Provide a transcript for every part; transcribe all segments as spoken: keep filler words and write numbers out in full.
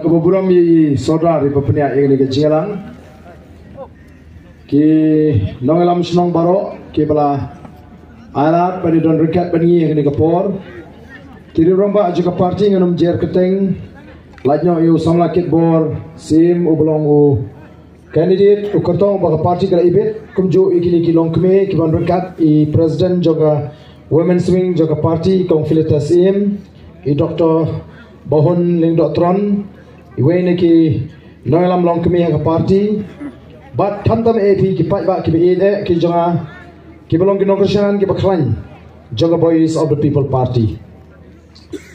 Kaba burom ïa i Sordar iba pynïaid ïa kane ka jingïalang. Ki nongïalam shnong baroh kiba la ailad ban ïadon ryngkat bad ngi ha kane ka por. Ki rangbah jong ka party, ngan ym jer kyrteng, lait noh ïa u samla kitbor Syiem uba long u candidate u kyrtong ba ka party ka la ibit, kumjuh ïa kine ki longkmie kiban ryngkat, i president jong ka Women's Wing jong ka party, Kong Felicitas Syiem, i Doctor Bahun Lyngdoh Tron, iwei na ki nongïalam longkmie ha ka party, bad khamtam eh phi ki paidbah kiba ïeit eh ki jong nga, kiba long ki nongkyrshan kiba khlaiñ jong ka Voice of the People Party.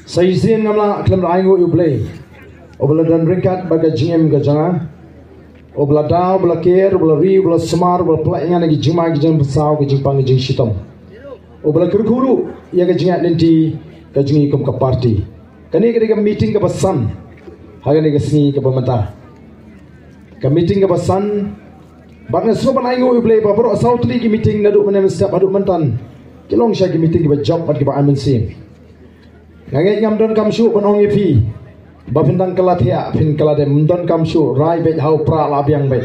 Sa shisien ngam lah khlem da ainguh ïa U Blei uba la don ryngkat bad ka jingim ka jong nga, uba la da, uba la ker, uba la ri, uba la sumar, uba la pynlait ïa nga na ki jingma ki jingpynsaw, ki jingpang ki jingshitom, uba la kyrkhu ruh ïa ka jingïaid lynti ka jong ngi kum ka party. Kane ka dei ka meeting kaba san ha kane ka sngi kaba mynta. Ka meeting kaba san, bad nga sngewbha ban ainguh ïa U Blei ba baroh saw tylli ki meeting naduh mynne mynstep haduh mynta ki long sha ki meeting kiba jop bad kiba ai mynsiem. Nga ngeit ngam donkam shuh ban ong ïa phi ba phin dang kylla thiah, phin kylla dem, ym donkam shuh. Rai beit ha u prah la biang beit.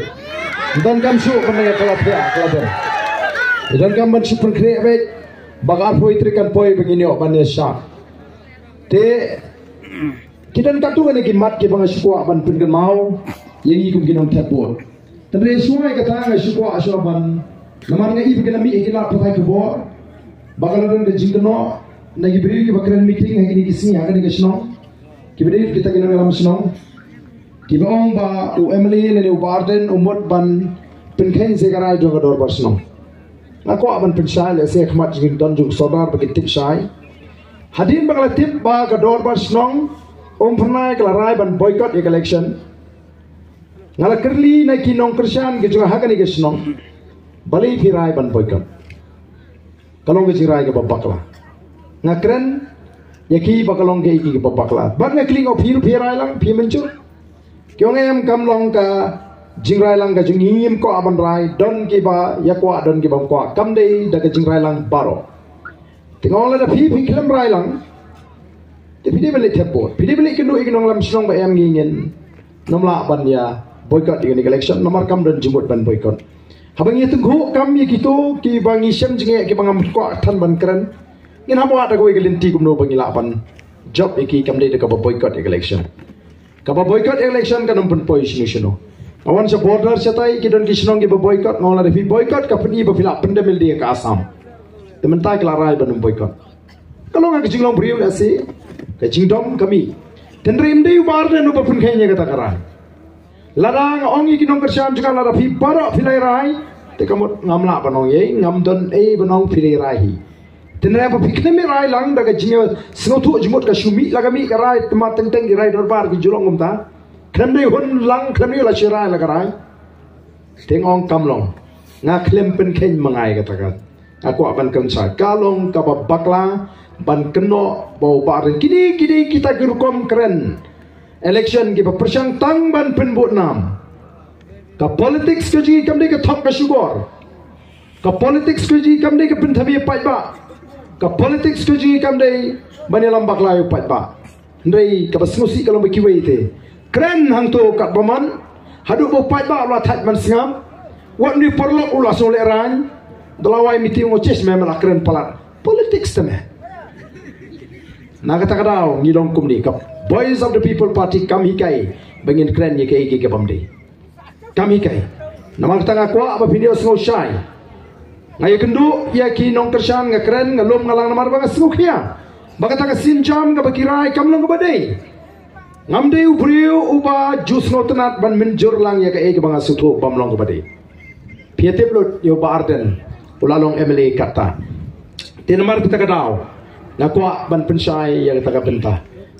Ym donkam shuh ban dang kylla thiah kylla dem. Ym donkam ban shu pynkhreh beit ba ka arphew tarik kan poi ba ngin ïoh ban ïashah. Te ki don katto katne ki mat kiba nga shu kwah ban pynkynmaw ïa ngi kum ki nongthep vote. Hynrei shuwa ïa kata nga shu kwah shuwa ban, namar nga i ba ki la mih ha ki lad pathai khubor ba ka la don ka jingkynnoh na ki briew kiba kren meeting ha kine ki sngi ha kane ka shnong, kiba dei kita ki nongïalam shnong, kiba ong ba u M L A lane u Bah Ardent u mut ban pynkheiñ sa ïa ka rai jong ka dorbar shnong. Nga kwah ban pynshai lehse ha khmat jong ki don jong u Sordar ba kin tip shai. Hadien ba ka la tip ba ka dorbar shnong Umphyrnai ka la rai ban boycott ïa ka election, nga la kylli na ki nongkyrshan ki jong nga ha kane ka shnong, balei phi rai ban boycott? Ka long ka jingrai kaba bakla. Nga kren ïa ki ba ka long kaei kaei kaba bakla. Bad nga kylli, nga ong, phi ruh phi rai lang, phi mynjur? Ki ong, em, kam long ka jingrai lang ka jong ngi, ngim kwah ban rai. Don kiba ïa kwah, don kiba ym kwah. Kam dei da ka jingrai lang baroh. Te nga ong, lada phi phi khlem rai lang, te phi dei ban leit thep vote, phi dei ban leit kynduh ïa ki nongïalam shnong ba em ngi ngin nym lah ban ïa boycott ïa kane ka election, namar kam don jingmut ban boycott. Haba ngi tyngkhuh kam ïa kito kiba ngi shem jingeh, kiba ngam kwah than ban kren, ngin hap wad da kawei ka lynti kumno ba ngi lah ban jop ïa ki, kam dei da kaba boycott ïa ka election. Kaba boycott ïa ka election kan ym pynpoi shano shano. Nga wan sha border shatai, ki don ki shnong kiba boycott, nga ong, lada phi boycott ka pyni ba phi lah pyndem ïalade ïa ka Assam. Te mynta ki la rai ban ym boycott. Ka long ka jinglong briew lehse, ka jingdom ka mih. Hynrei ym dei u Bah Ardent uba pynkheiñ ïa kata ka rai. Lada nga ong ïa ki nongkyrshan jong nga, lada phi baroh phi la rai, te ka mut ngam lah ban ong ei, ngam don ei ban ong, phi la rai hi. Te hynrei ba phi khlem rai lang, da ka jingsngewthuh jingmut ka shu mih la ka mih ka rai, te ma teng teng ki rai dorbar ki ju long kumta. Khlem dei hun lang, khlem dei la shi rai la ka rai. Te nga ong kam long. Nga khlem pynkheiñ ma nga ïa kata ka. Nga kwah ban kren shai, ka long kaba bakla ban kynnoh ba u Bah Ardent, kine, kine kita ki rukom kren election kiba pyrshang tang ban pynbud nam. Ka politics ka jong ngi kam dei ka thok ka shukor. Ka politics ka jong ngi kam dei ka pynthame paidbah. Ka politics ka jong ngi kam dei ban ïalam bakla ïa u paidbah. Hynrei kaba sngewsih ka long ba kiwei te kren hangto katba mon, haduh ba u paidbah u la thait ban sngap, wat u paralok u la sngewlehraiñ, da la wai meeting u chase me, me la kren palat. Politics te me. Na kata ka daw ngi long kumne, ka Voice of the People Party kam hikai ba ngin kren ïa kaei kaei ka bym dei. Kam hikai. Namar kata nga kwah ba phin ïohsngew shai. Nga ïakynduh ïa ki nongkyrshan, nga kren, nga lum, nga lang namar ba nga sngewkhia ba kata ka sienjam kaba ki rai kam long kaba dei. Ngam dei u briew uba ju sngewtynnat ban mynjur lang ïa kaei kaba nga sngewthuh bym long kaba dei. Phi ïatip lut ïa u Bah Ardent, u la long M L A katta. Te namar kata ka daw nga kwah ban pynshai ïa kata ka bynta.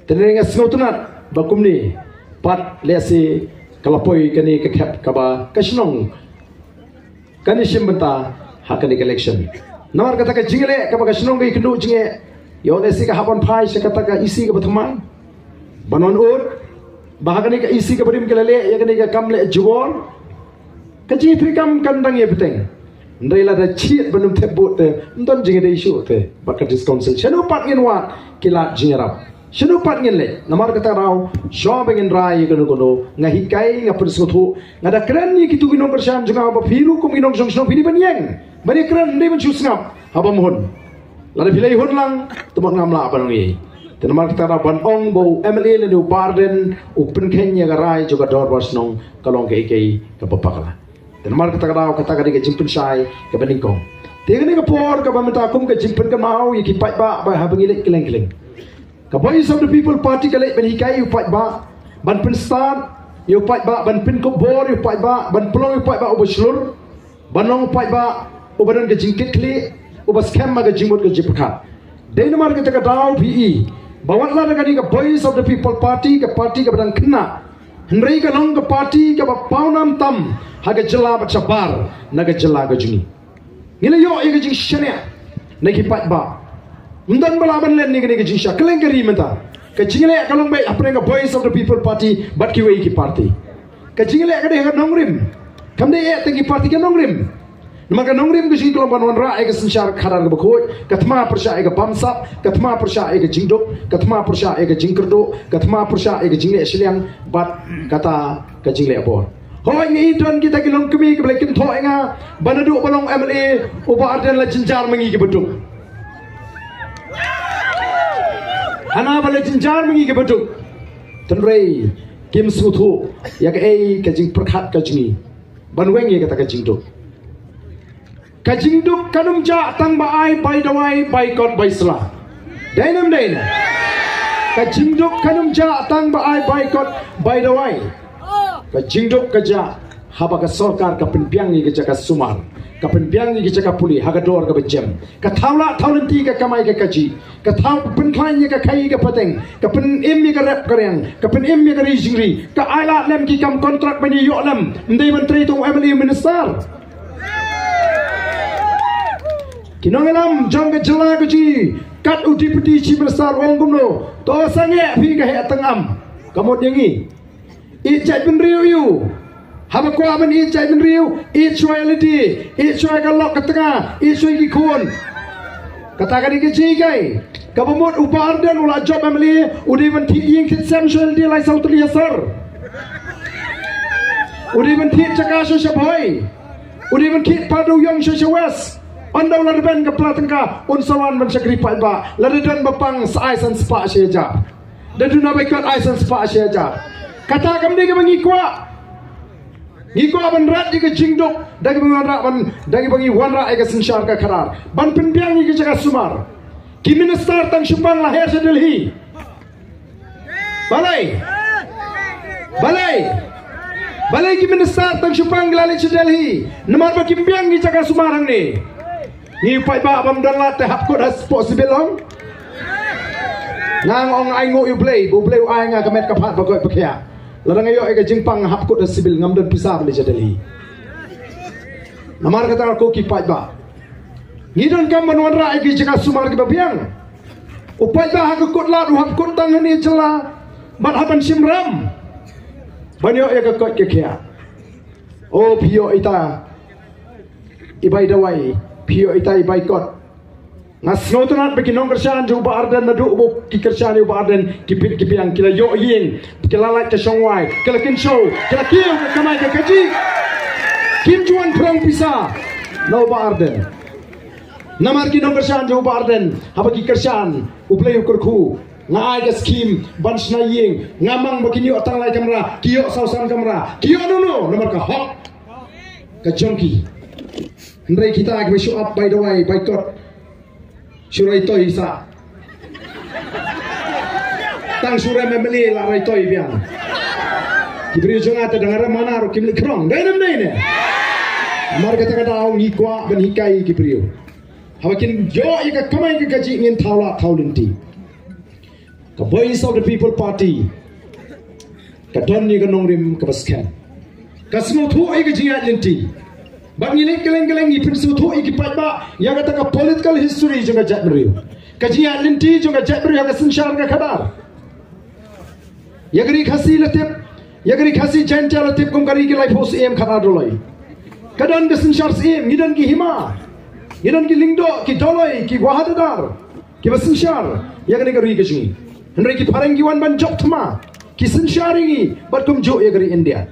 Te nga sngewtynnat ba kumne pat lehse ka la poi kane ka khep kaba ka shnong kan ïashim bynta ha kane ka election. Namar kata ka jingïaleh kaba ka shnong ka ïakynduh jingeh, ïoh lehse ka hap ban phai sha kata ka E C kaba thymmai ban wan ud ba ha kane ka E C kaba rim ka la leh ïa kane ka kam leh jubor. Ka jingïatreikam kan dang ïa bteng. Hynrei lada chied ban ym thep vote te, ym don jingïadei shuh te bad ka District Council. Shano pat ngin wad ki lad jingïarap? Shano pat ngin leit? Namar kata ka daw, shuwa ba ngin rai ïa kano kano, nga hikai, nga pynsngewthuh, nga da kren ïa kito ki nongkyrshan jong nga ba phi ruh kum ki nongshong shnong phi dei ban ïeng, ban ïakren, ym dei ban shu sngap. Haba ym hun, lada phi la ïa hun lang, te mut ngam lah ban ong ei. Te namar kata ka daw ban ong ba u M L A lane u Bah Ardent u pynkheiñ ïa ka rai jong ka dorbar shnong ka long kaei kaei kaba bakla. Te namar kata ka daw, kata ka dei ka jingpynshai kaba nyngkong. Te kane ka por kaba mynta kum ka jingpynkynmaw ïa ki paidbah ba haba ngi leit kylleng kylleng, ka Voice of the People Party ka leit ban hikai ïa u paidbah, ban pynstad ïa u paidbah, ban pynkup bor ïa u paidbah, ban pynlong ïa u paidbah uba shlur, ban long u paidbah uba don ka jingkitkhlieh, uba skhem ha ka jingmut ka jingpyrkhat. Dei namar kata ka daw phi i ba wat la da kane ka Voice of the People Party, ka party kaba dang khynnah, hynrei ka long ka party kaba pawnam tam ha ka jylla bad shabar na ka jylla ka jong ngi. Ngi la ïoh ïa ka jingshaniah na ki paidbah. Ym don ba lah ban len ïa kane ka jingshaniah. Kylleng ka ri mynta, ka jingleh ka long beit hapdeng ka Voice of the People Party bad kiwei ki party. Ka jingleh ka dei ha ka nongrim. Kam dei eh tang ki party, ka nongrim. Namar ka nongrim ka jong ngi ka long ban wanrah ïa ka synshar khadar kaba khuid, ka thma pyrshah ïa ka bamsap, ka thma pyrshah ïa ka jingduk, ka thma pyrshah ïa ka jingkyrduh, ka thma pyrshah ïa ka jingleh shiliang bad kata ka jingleh bor. Hooid, ngi don kita ki longkmie kiba la kynthoh ïa nga ba naduh ba long M L A u Bah Ardent la jynjar ma ngi kiba duk. Hana ba la jynjar ma ngi kiba duk, hynrei kim sngewthuh ïa kaei ka jingpyrkhat ka jong ngi ban weng ïa kata ka jingduk. Ka jingduk kan ym jah tang ba ai bai dawai, bai kot, bai sla. Dei ne ym dei ne? Ka jingduk kan ym jah tang ba ai bai kot, bai dawai. Ka jingduk ka jah haba ka sorkar ka pynbiang ïa ka jaka sumar, ka pynbiang ïa ka jaka pule ha ka dor kaba jem. Ka thaw lah thaw lynti ka kamai ka kajih, ka thaw pynkhlaiñ ïa ka khaii ka pateng, ka pynim ïa ka rep ka riang, ka pynim ïa ka ri jingri, ka ailad lem ki kam kontrak ban ïoh lem. Ym dei ban trei tang u M L A, u minister. Ki nongïalam jong ka jylla ka jong ngi, kat u Deputy Chief Minister u ong kumno, to sangeh phi ka heh tyngam. Ka mut ïa ngi. Ïeit jaitbynriew ïa u. Haba kwah ban ïeit jaitbynriew, ïeit shuwa ïa lade, ïeit shuwa ïa ka lok ka tnga, ïeit shuwa ïa ki khun. Kata ka dei ka jinghikai. Kaba mut u Bah Ardent u la jop M L A, u dei ban thied ïing thied sem shuwa ïa lade lai saw tylli ha sor. U dei ban thied jaka shuwa sha Bhoi. U dei ban thied Pardewïong shuwa sha West. Ynda u la rben ka pla tyngka, un sa wan ban shakri paidbah. Lada don ba pang, sa ai san spah shi hajar. Da duna bai kot, ai san spah shi hajar. Kata kam dei kaba ngi kwah. Ngi kwah ban rat ïa ka jingduk da kaba ngi wanrah ban, da kaba ngi wanrah ïa ka synshar ka khadar ban pynbiang ïa ka jaka sumar. Ki minister tang shipang la her sha Delhi. Balei? Balei? Balei ki minister tang shipang ki la leit sha Delhi? Namar ba kim biang ki jaka sumar hangne. Ngi paidbah bym don lad te hap kut ha spah civil ong. Nga ong ai nguh ïa U Blei, ba U Blei u ai nga ka met ka phad ba koit ba khiah. Lada nga ïoh ïa ka jingpang hap kut ha civil, ngam don pisa ban leit sha Delhi. Namar kata ko ki paidbah, ngi donkam ban wanrah ïa ki jaka sumar kiba biang. U paidbah ha ka kut lad u hap kut tang hangne jylla bad hap ban shim ram ban ïoh ïa ka koit ka khiah. O phi ïoh ita i bai dawai, phi ïoh ita i bai kot. Nga sngewtynnat ba ki nongkyrshan jong u Bah Ardent naduh ba ki kyrshan ïa u Bah Ardent ki pit ki biang, ki la ïoh ïing, ki la lait ka shongwai, ki la kynshew, ki la kiew ka kamai ka kajih. Kim ju wan phrong pisa na u Bah Ardent. Namar ki nongkyrshan jong u Bah Ardent, haba ki kyrshan, U Blei u kyrkhu, nga ai ka skim ban shna ïing, nga mang ba kin ïoh tang lai kamra, ki ïoh saw san kamra, ki ïoh no no, namar ka hok ka jong ki. Hynrei kita kiba shu ap bai dawai, bai kot, shu rai toi sa. Tang shu rem M L A la rai toi biang. Ki briew jong nga te dang rem mana ruh kim leit khrong. Dei ne ym dei ne? Namar kata ka daw ngi kwah ban hikai ki briew. Haba kin ïoh ïa ka kamai ka kajih ngin thaw lad thaw lynti. Ka Voice of the People Party ka don ïa ka nongrim kaba skhem. Ka sngewthuh ïa ka jingïaid lynti. Bad ngi leit kylleng kylleng ngi pynsngewthuh ïa ki paidbah ïa kata ka political history jong ka jaitbynriew. Ka jingïaid lynti jong ka jaitbynriew ha ka synshar ka khadar. Ïa ka ri Khasi la tip, ïa ka ri Khasi Jaiñtia la tip kum ka ri ki laiphew syiem khadar doloi. Ka don ka synshar syiem, ngi don ki hima, ngi don ki lyngdoh, ki doloi, ki wahadadar, kiba synshar ïa kane ka ri ka jong ngi. Hynrei ki phareng ki wan ban jop thma, ki synshar ïa ngi bad kumjuh ïa ka ri India.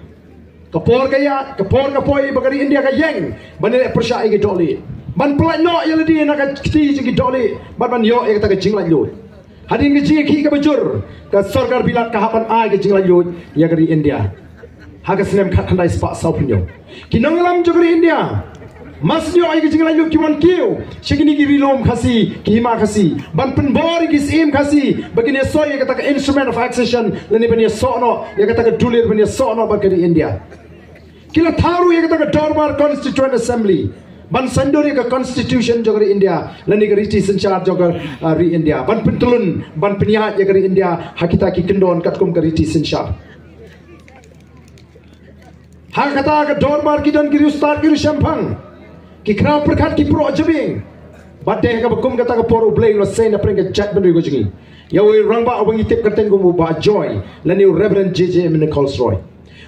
Ka por ka ïaid, ka por ka poi ba ka ri India ka ïeng ban leh pyrshah ïa ki dohlieh, ban pyllait noh ïa lade na ka kti jong ki dohlieh bad ban ïoh ïa kata ka jinglaitluid. Hadien ka jingïakhih kaba jur, ka sorkar Bilat ka hap ban ai ka jinglaitluid ïa ka ri India ha ka snem khatkhyndai spah sawphew hynñiew. Ki nongïalam jong ka ri India, mar shu ïoh ïa ka jinglaitluid, ki wan kiew sha kine ki ri lum Khasi, ki hima Khasi, ban pynbor ïa ki syiem Khasi ba kin ïasoi ïa kata ka Instrument of Accession lane ban ïasoh noh ïa kata ka dulir ban ïasoh noh bad ka ri India. Ki la thaw ruh ïa kata ka Dorbar Constituent Assembly ban saiñdur ïa ka Constitution jong ka ri India lane ka riti synshar jong ka, ah, ri India, ban pyntyllun, ban pynïaid ïa ka ri India ha kita ki kyndon katkum ka riti synshar. Ha kata ka Dorbar ki don ki riewstad, ki riewshemphang, ki khraw pyrkhat, ki proh jabieng. Bad te ha kaba kum kata ka por U Blei u la sei na pdeng ka jaitbynriew ka jong ngi ïa uwei u rangbah uba ngi tip kyrteng kum u Bah Joy lane u Reverend J J M Nichols Roy.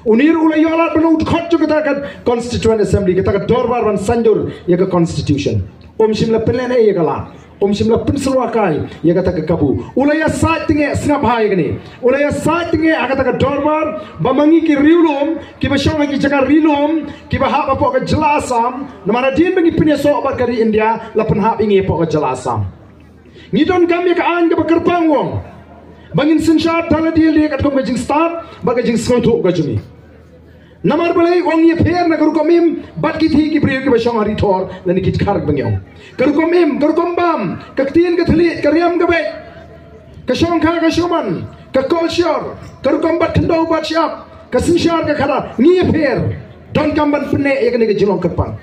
Une ruh u la ïoh lad ban long u dkhot jong kata ka Constituent Assembly, kata ka Dorbar ban saiñdur ïa ka Constitution. Um shym la pynlehnoh ïa ka lad, um shym la pynsyrwa kai ïa kata ka kabu. U la ïasaid tyngeh, sngap bha ïa kane, u la ïasaid tyngeh ha kata ka Dorbar ba ma ngi ki riewlum kiba shong ha ki jaka ri lum, kiba hap hapoh ka jylla Assam, namar hadien ba ngi pynïasoh bad ka ri India, la pynhap ïa ngi hapoh ka jylla Assam. Ngi donkam ïa ka aiñ kaba kyrpang, u ong, ba ngin synshar da lade lade katkum ka jingstad bad ka jingsngewthuh ka jong ngi. Namar balei? U ong, ngi ïapher na ka rukom im bad kitei ki briew kiba shong ha ri thor lane ki dkhar, ba ngi ong, ka rukom im, ka rukom bam, ka ktien ka thylliej, ka riam ka beit, ka shongkha ka shongman, ka kolshor, ka rukom bat khyndew bat shyiap, ka synshar ka khadar. Ngi ïapher, donkam ban pynneh ïa kane ka jinglong kyrpang.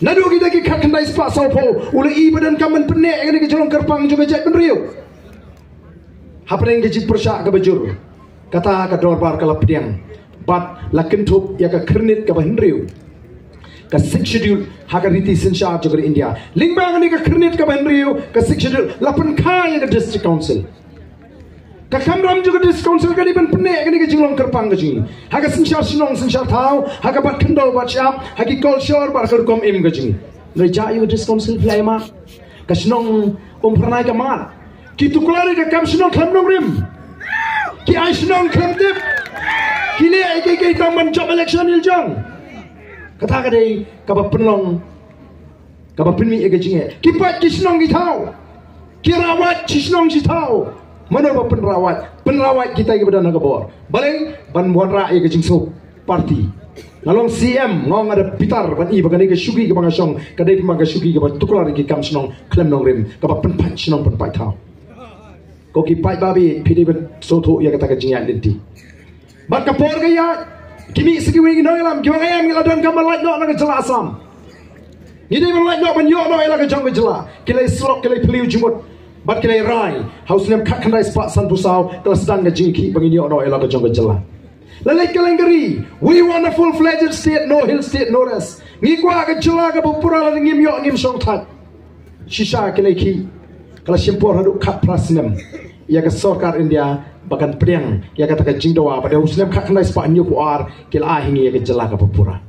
Naduh kita ki khatkhyndai spah sawphew u la ïohi ba donkam ban pynneh ïa kane ka jinglong kyrpang jong ka jaitbynriew. Hapdeng ka jingpyrshah kaba jur, kata ka Dorbar ka la pdiang bad la kynthup ïa ka khyrnit kaba hynriew, ka Sixth Schedule, ha ka riti synshar jong ka ri India. Lyngba kane ka khyrnit kaba hynriew, ka Sixth Schedule, la pynkha ïa ka District Council. Ka kamram jong ka District Council ka dei ban pynneh ïa kane ka jinglong kyrpang ka jong ngi ha ka synshar shnong synshar thaw, ha ka bat khyndew bat shyiap, ha ki kolshor bad ha ka rukom im ka jong ngi. Hynrei jia ïa ka District Council, phi la ïa mad, ka shnong Umphyrnai ka mad. Ki tuklar ïa ka kam shnong khlem nongrim, ki ai shnong khlem tip, ki leh ïa kiei kiei tang ban jop election ïa la jong. Kata ka dei kaba pynlong, kaba pynmih ïa ka jingeh. Ki pait ki shnong ki thaw, ki rawat shi shnong shi thaw. Mano ba pynrawat? Pynrawat kita kiba don ha ka bor. Balei? Ban wanrah ïa ka jingsuk party. Nga long C M, nga ong nga da bitar ban ïohi ba kane ka shuki kaba nga shong ka dei pynban ka shuki kaba tuklar ïa ki kam shnong khlem nongrim, kaba pynpait shnong pynpait thaw. Ko ki paidbah, phi dei ban sngewthuh ïa kata ka jingïaid lynti. Bad ka por ka ïaid, ki mih sa kiwei ki nongïalam, ki ong, em, ngi la donkam ban lait noh na ka jylla Assam. Ngi dei ban lait noh ban ïoh noh ïa la ka jong ka jylla. Ki la ïasyllok, ki la ïaphylliew jingmut bad ki la ïarai. Ha u snem khatkhyndai spah sanphew saw ka la sdang ka jingïakhih ba ngin ïoh noh ïa la ka jong ka jylla. La leit ka leng ka ri. We want a full-fledged state, no hill state, no rest. Ngi kwah ka jylla kaba pura, lada ngim ïoh ngim shong thait. Shisha ki la ïakhih, ka la shim por haduh khatphra snem ïa ka sorkar India ba kan pdiang ïa kata ka jingdawa. Bad ha u snem khatkhyndai spah hynñiewphew ar ki la ai ha ngi ïa ka jylla kaba pura.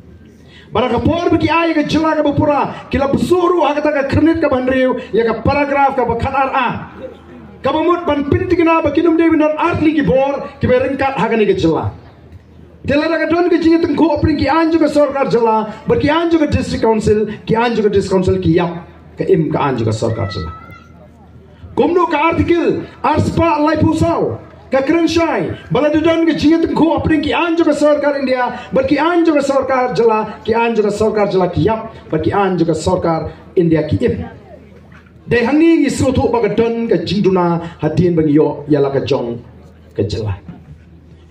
Bad ha ka por ba ki ai ïa ka jylla kaba pura, ki la bsuh ruh ha kata ka khyrnit kaba hynriew ïa ka paragraph kaba khatar A, kaba mut ban pynthikna ba kin ym dei ban don artylli ki bor kiba ryngkat ha kane ka jylla. Te lada ka don ka jingïatyngkhuh hapdeng ki aiñ jong ka sorkar jylla bad ki aiñ jong ka District Council, ki aiñ jong ka District Council ki ïap, ka im ka aiñ jong ka sorkar jylla. Kumno ka Article ar spah laiphew saw ka kren shai ba lada don ka jingïatyngkhuh hapdeng ki aiñ jong ka sorkar India bad ki aiñ jong ka sorkar jylla, ki aiñ jong ka sorkar jylla ki ïap bad ki aiñ jong ka sorkar India ki im. Dei hangne ngi sngewthuh ba ka don ka jingduna hadien ba ngi ïoh ïa la ka jong ka jylla.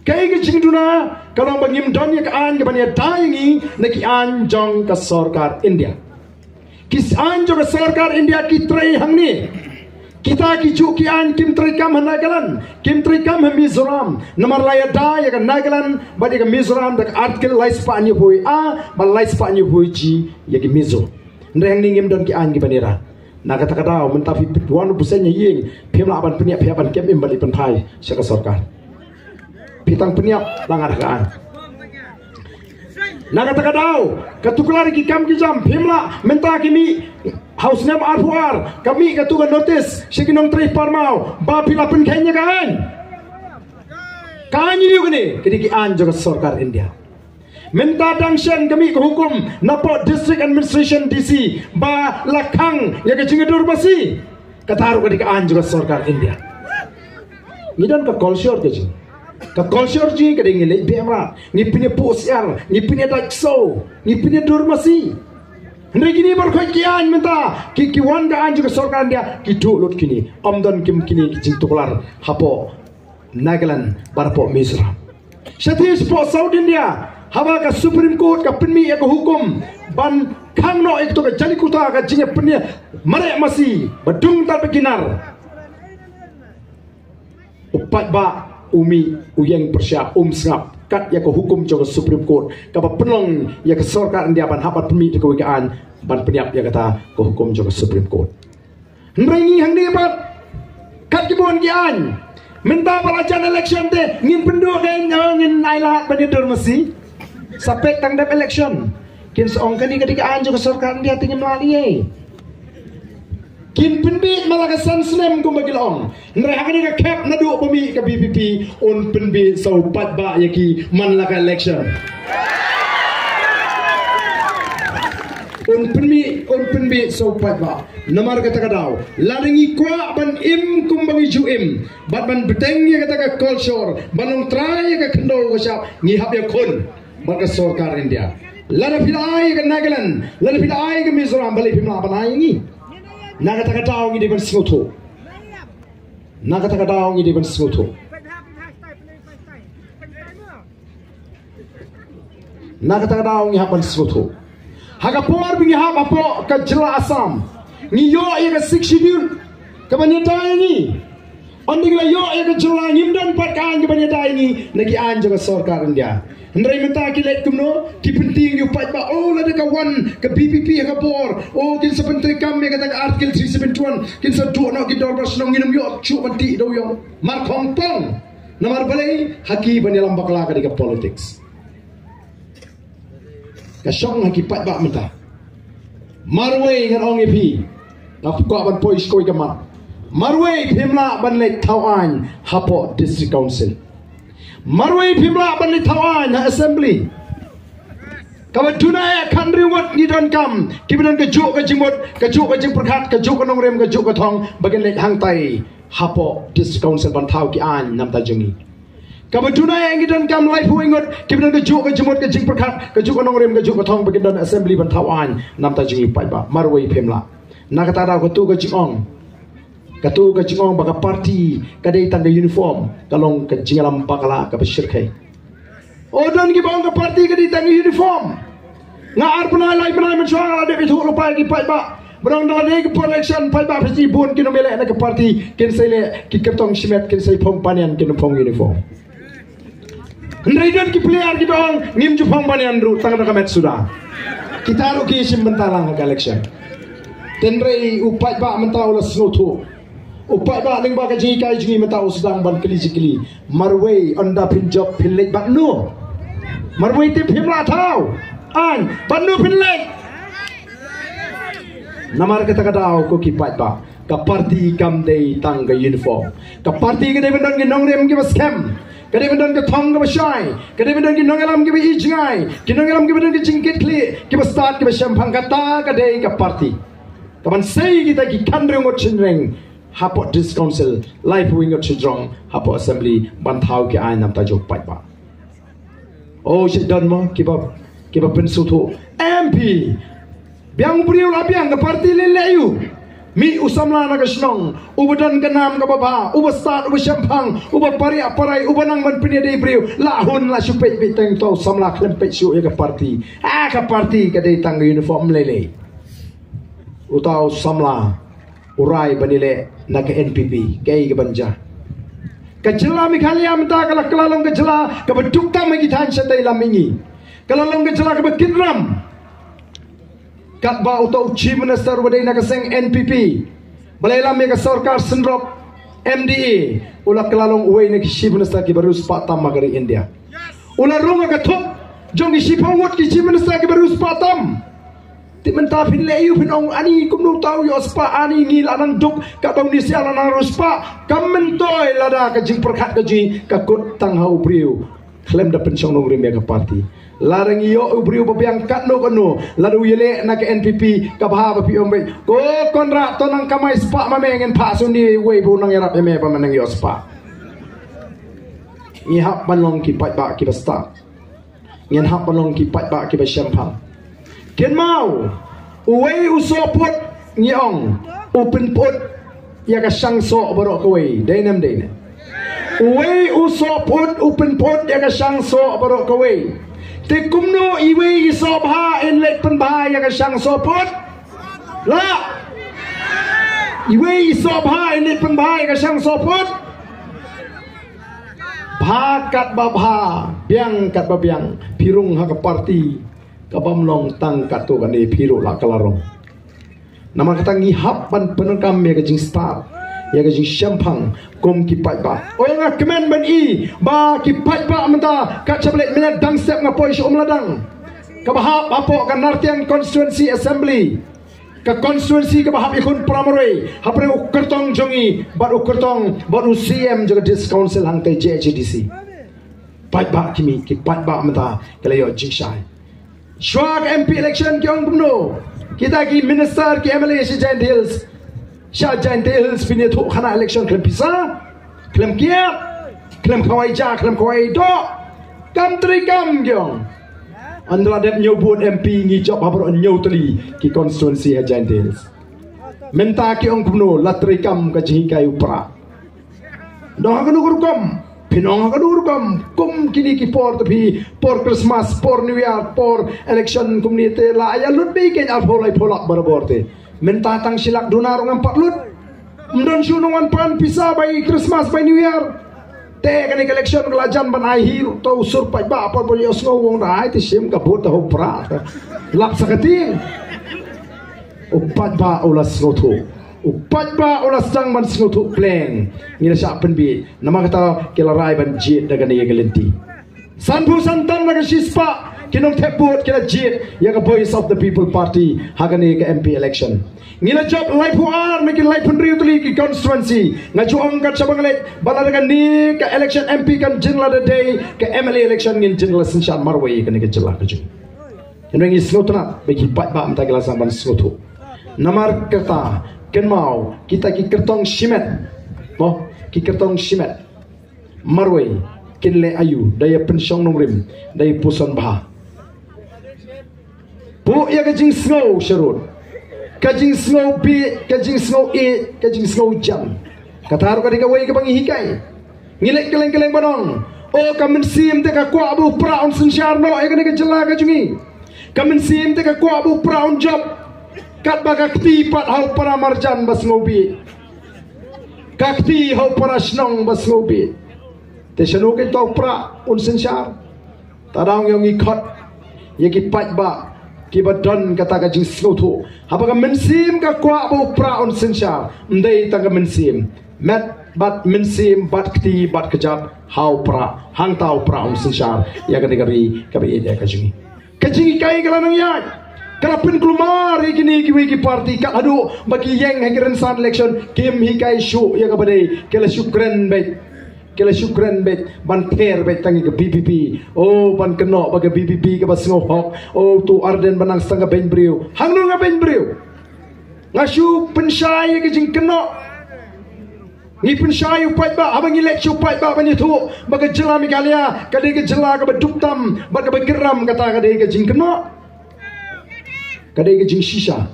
Kaei ka jingduna? Ka long ba ngim don ïa ka aiñ kaban ïada ïa ngi na ki aiñ jong ka sorkar India. Ki aiñ jong ka sorkar India ki trei hangne. Kita kijuh ki aiñ kim treikam ha Nagaland, kim treikam ha Mizoram. Namar la ïada ïa ka Nagaland bad ïa ka Mizoram da ka Article lai spah hynñiewphew A bad lai spah hynñiewphew G ïa ki Mizo. Hynrei hangne ngim don ki aiñ kiban ïada. Na kata ka daw mynta phi pynwan u bseiñ ha ïing, phim lah ban pynïap, phi hap ban kem im ban leit pynphai sha ka sorkar. Phi tang pynïap la ngat ha ka aiñ. Na kata ka daw, ka tuklar ki kam ki jam, phim lah, mynta ki mih ha u snem arphew ar, ka mih katu ka notice sha ki nongtrei pharmaw ba phi la pynkheiñ ïa ka aiñ. Ka aiñ ïa kane, ka dei ki aiñ jong ka sorkar India. Mynta dang shen ka mih ka hukum napoh District Administration, D C, ba la khang ïa ka jingïadur masi. Kata ruh ka dei ka aiñ jong ka sorkar India. Ngi don ka culture ka jong, ka culture jong ngi ka dei ngi leit beh mrad, ngi pynïapuh syiar, ngi pynïadait ksew, ngi pynïadur masi. Hynrei kine baroh ki aiñ mynta ki, ki wan ka aiñ jong ka sorkar India, ki duh lut kine. Ym don kim kine ki jingtuklar hapoh Nagaland bad hapoh Mizoram. Shatei shapoh South India, haba ka Supreme Court ka pynmih ïa ka hukum ban khang noh ïa kato ka jali kuta, ka jingïapynïa mareh masi ba dung tad ba ki nar, u paidbah u mih u ïeng pyrshah, um sngap kat ïa ka hukum jong ka Supreme Court kaba pynlong ïa ka sorkar India ban hap ban pynmih da kawei ka aiñ ban pynïap ïa kata ka hukum jong ka Supreme Court. Hynrei ngi hangne pat, kat ki bun ki aiñ, mynta ba la jan election te ngin pynduh kein, ngin ailad ban ïadur masi. Sa peit tang dep election, kin sa ong kane ka dei ka aiñ jong ka sorkar India te ngim lah lei. Kin pynbeit man la ka san snem kumba ki la ong. Hynrei ha kane ka khep naduh ba mih ka V P P, un pynbeit sa u paidbah ïa ki man la ka election. Un pynbeit, un pynbeit sa u paidbah. Namar kata ka daw, lada ngi kwah ban im kumba ngi ju im bad ban bteng ïa kata ka culture ban long trai ïa ka khyndew ka shap, ngi hap ïakhun bad ka sorkar India. Lada phi la ai ïa ka Nagaland, lada phi la ai ïa ka Mizoram, balei phim lah ban ai ïa ngi? Na kata ka daw ngi dei ban sngewthuh. Na kata ka daw ngi dei ban sngewthuh. Na kata ka daw ngi hap ban sngewthuh. Ha ka por ba ngi hap hapoh ka jylla Assam, ngi ïoh ïa ka Sixth Schedule kaban ïada ïa ngi. Ynda ngi la ïoh ïa ka jylla, ngim don pat ka aiñ kaban ïada ïa ngi na ki aiñ jong ka sorkar India. Hynrei mynta ki leit kumno, ki pyntieng ïa u paidbah, oh, lada ka wan ka V P P ha ka bor, oh, kin sa pyntreikam ïa kata ka Article three seven one, kin sa duh noh ki dorbar shnong, ngin ym ïoh shuh ban tih da u ïong. Mar khongpong. Namar balei? Ha ki ban ïalam bakla ka dei ka politics. Ka shong ha ki paidbah mynta. Marwei ngan ong ïa phi, nga kwah ban poi sha kawei ka mat. Marwei phim lah ban leit thaw aiñ hapoh District Council. Marwei phim lah ban leit thaw aiñ ha Assembly. Kaba duna eh khathynriew ngut ngi donkam kiba don kajuh ka jingmut, kajuh ka jingpyrkhat, kajuh ka nongrim, kajuh ka thong ba kin leit hangtai hapoh District Council ban thaw ki aiñ namar jong ngi. Kaba duna eh ngi donkam laiphew ngut kiba don kajuh ka jingmut, ka jingpyrkhat, kajuh ka nongrim, kajuh ka thong ba kin don Assembly ban thaw aiñ namar jong ngi paidbah. Marwei phim lah. Na kata ka daw katu ka jingong, katu ka jingong ba ka party ka dei tang ka uniform, ka long ka jingïalam bakla kaba shyrkhei. Oh, don kiba ong ka party ka dei tang ka uniform. Nga ar bnai lai bnai mynshuwa nga la dep ïathuh lypa ïa ki paidbah ba dang da la dei ka por election, paidbah phi bun kin ym leh na ka party, kin sa leh ki kyrtong shimet, kin sa phong banyan, kin phong uniform. Hynrei don ki player kiba ong ngim ju phong banyan ruh tang da ka met suda. Kita ruh ki shim bynta lang ha ka election. Hynrei u paidbah mynta u la sngewthuh. U paidbah lyngba ka jinghikai jong ngi mynta u sdang ban kylli jingkylli. Marwei ynda phin jop phin leit bad no? Marwei te phim lah thaw aiñ, bad no phin leit? Namar kata ka daw ko ki paidbah, ka party kam dei tang ka uniform. Ka party ka dei ban don ki nongrim kiba skhem, ka dei ban don ka thong kaba shai, ka dei ban don ki nongïalam kiba ïeit jngai, ki nongïalam kiba don ka jingkitkhlieh, kiba stad kiba shemphang. Kata ka dei ka party. Kaban sei kita ki khathynriew ngut shynrang hapoh District Council, laiphew ngut shajrong hapoh Assembly ban thaw ki aiñ namar jong u paidbah. Oh, shi don mo kiba, kiba pynsngewthuh. M P, biang u briew la biang, ka party leh leh ïa u. Mih u samla na ka shnong uba don ka nam kaba bha, uba stad, uba shemphang, uba pariah parai, uba nang ban pynïadei briew. La hun la shu peit beit tang uta u samla, khlem peit shuh ïa ka party. Ah, ka party ka dei tang ka uniform lei lei. Uta u samla u rai ban ïaleh na ka N P P, kaei kaban jia? Ka jylla Meghalaya mynta ka la, ka la long ka jylla kaba duk tam ha ki thaiñ shatei lam mihngi. Ka la long ka jylla kaba kit ram. Katba uta u Chief Minister uba dei na ka seng N P P ba la ïalam ïa ka sorkar synrop M D A, u la kylla long uwei na ki Chief Minister kiba riewspah tam ha ka ri India. U la rung ha ka thup Jong ki shiphew ngut ki chief minister kiba riewspah tam. Te mynta phin leh aïu, phin ong ani kumno tau ïoh spah, ani ngi la nang duk, ka tau ni sia la nang riewspah. Kam myntoi lada ka jingpyrkhat ka jong ngi ka kut tang ha u briew. Khlem da pynshong nongrim ïa ka party. Lada ngi ïoh u briew ba biang katno katno, lada u ïaleh na ka N P P, ka bha ba phi ong beit, ko Conrad, to nang kamai spah ma me, ngin phah shuh ïa uwei ba u nang ïarap ïa me ba me nang ïoh spah. Ngi hap ban long ki paidbah kiba stad. Ngin hap ban long ki paidbah kiba shemphang. Kynmaw, uwei u sohput ngi ong, u pynput ïa ka shang soh baroh kawei, dei ne ym dei ne? Uwei u sohput u pynput ïa ka shang soh baroh kawei. Te kumno iwei i soh bha in leit pynbha ïa ka shang sohput? La. Iwei i soh bha in leit pynbha ïa ka shang sohput? Bha katba bha, biang katba biang, phi rung ha ka party kabym long tang katto katne, phi ruh la ka la rong. Namar kata ngi hap ban pyndonkam ïa ka jingstad, ïa ka jingshemphang kum ki paidbah. Oi nga kmen ban i ba ki paidbah mynta, kat shaba leit minit dang step nga poi sha Umladang. Kaba hap hapoh ka Nartiang Constituency Assembly. Ka constituency kaba hap ïakhun para marwei hapdeng u kyrtong jong ngi bad u kyrtong bad u C M jong ka District Council hangtei J H A D C. Paidbah ki mih, ki paidbah mynta ki la ïoh jingshai. Shuwa ka M P election ki ong kumno? Kita ki minister, ki M L A sha Jaintia Hills, sha Jaintia Hills phin ïathuh khana election khlem pisa, khlem kiad, khlem khawai ja, khlem khawai doh. Kam treikam ki ong. Ynda la dep hynñiew vote M P ngi jop ha baroh hynñiew tylli ki constituency ha Jaintia Hills. Mynta ki ong kumno, la treikam ka jinghikai u Prah. Dang ha kano ka rukom, phin ong ha kano ka rukom, kum kine ki por te phi, por Christmas, por New Year, por election kumne te la ïa lut beit kein arphew laiphew lak barabor te. Mynta tang shi lak duna ruh ngam pat lut. Ym don shuh nongwan pan pisa bai Christmas bai New Year. Te kane ka election ka la jan ban ai hi ruh, to u sur paidbah pat ban ïohsngew, u ong da ai te shim ka vote da ha u Prah. Lap sa ka tieng. U paidbah u la sngewthuh. U paidbah u la sdang ban sngewthuh pleng. Ngi la shah pynbeit. Namar kata ki la rai ban jied da kane ka lynti. Sanphew san tam na ka shispah ki nongthep vote ki la jied ïa ka Voice of the People Party ha kane ka M P election. Ngi la jop laiphew ar na ki laiphew hynriew tylli ki constituency. Nga ju ong kat shaba nga leit ba lada kane ka election M P kan jin lada dei, ka M L A election ngin jin la synshar marwei kane ka jylla ka jong ngi. Hynrei ngi sngewtynnat ba ki paidbah mynta ki la sdang ban sngewthuh. Namar kata kynmaw kita ki kyrtong shimet. Mo, ki kyrtong shimet marwei kin leh aïu, da ïa pynshong nongrim, da ïa puson bha. Buh ïa ka jingsngew sharud, ka jingsngew bieit, ka jingsngew ïeit, ka jingsngew jan. Kata ruh ka dei kawei kaba ngi hikai. Ngi leit kylleng kylleng ban ong, o ka mynsiem te ka kwah ba u Prah un synshar noh ïa kane ka jylla ka jong ngi. Ka mynsiem te ka kwah ba u Prah un jop. Katba ka kti pat ha u para marjan ba sngew bieit. Ka kti ha u para shnong ba sngew bieit. Te shano kein to u Prah un synshar? Te dang ïoh ngi khot ïa ki paidbah kiba don kata ka jingsngewthuh. Haba ka mynsiem ka kwah ba u Prah un synshar, ym dei tang ka mynsiem. Met bad mynsiem bad kti bad kjat ha u Prah. Hangta u Prah un synshar ïa kane ka ri kaba ïeit ïa ka jong ngi. Ka jinghikai ka la nang ïaid. Ka la pynkulmar ïa kine kiwei ki party kat haduh ba ki ïeng ha ki rynsan election kim hikai shuh ïa kaba dei, ki la shu kren beit. Ki la shu kren beit ban pher beit tang ïa ka V P P. O ban kynnoh ba ka V P P kaba sngew hok. O to Ardent ba nang sa tang ka beiñ briew. Hangno nga beiñ briew? Nga shu pynshai ïa ka jingkynnoh. Ngi pynshai u paidbah, haba ngi leit sha u paidbah ban ïathuh ba ka jylla Meghalaya ka dei ka jylla kaba duk tam bad kaba kyrram, kata ka dei ka jingkynnoh. Ka dei ka jingshisha.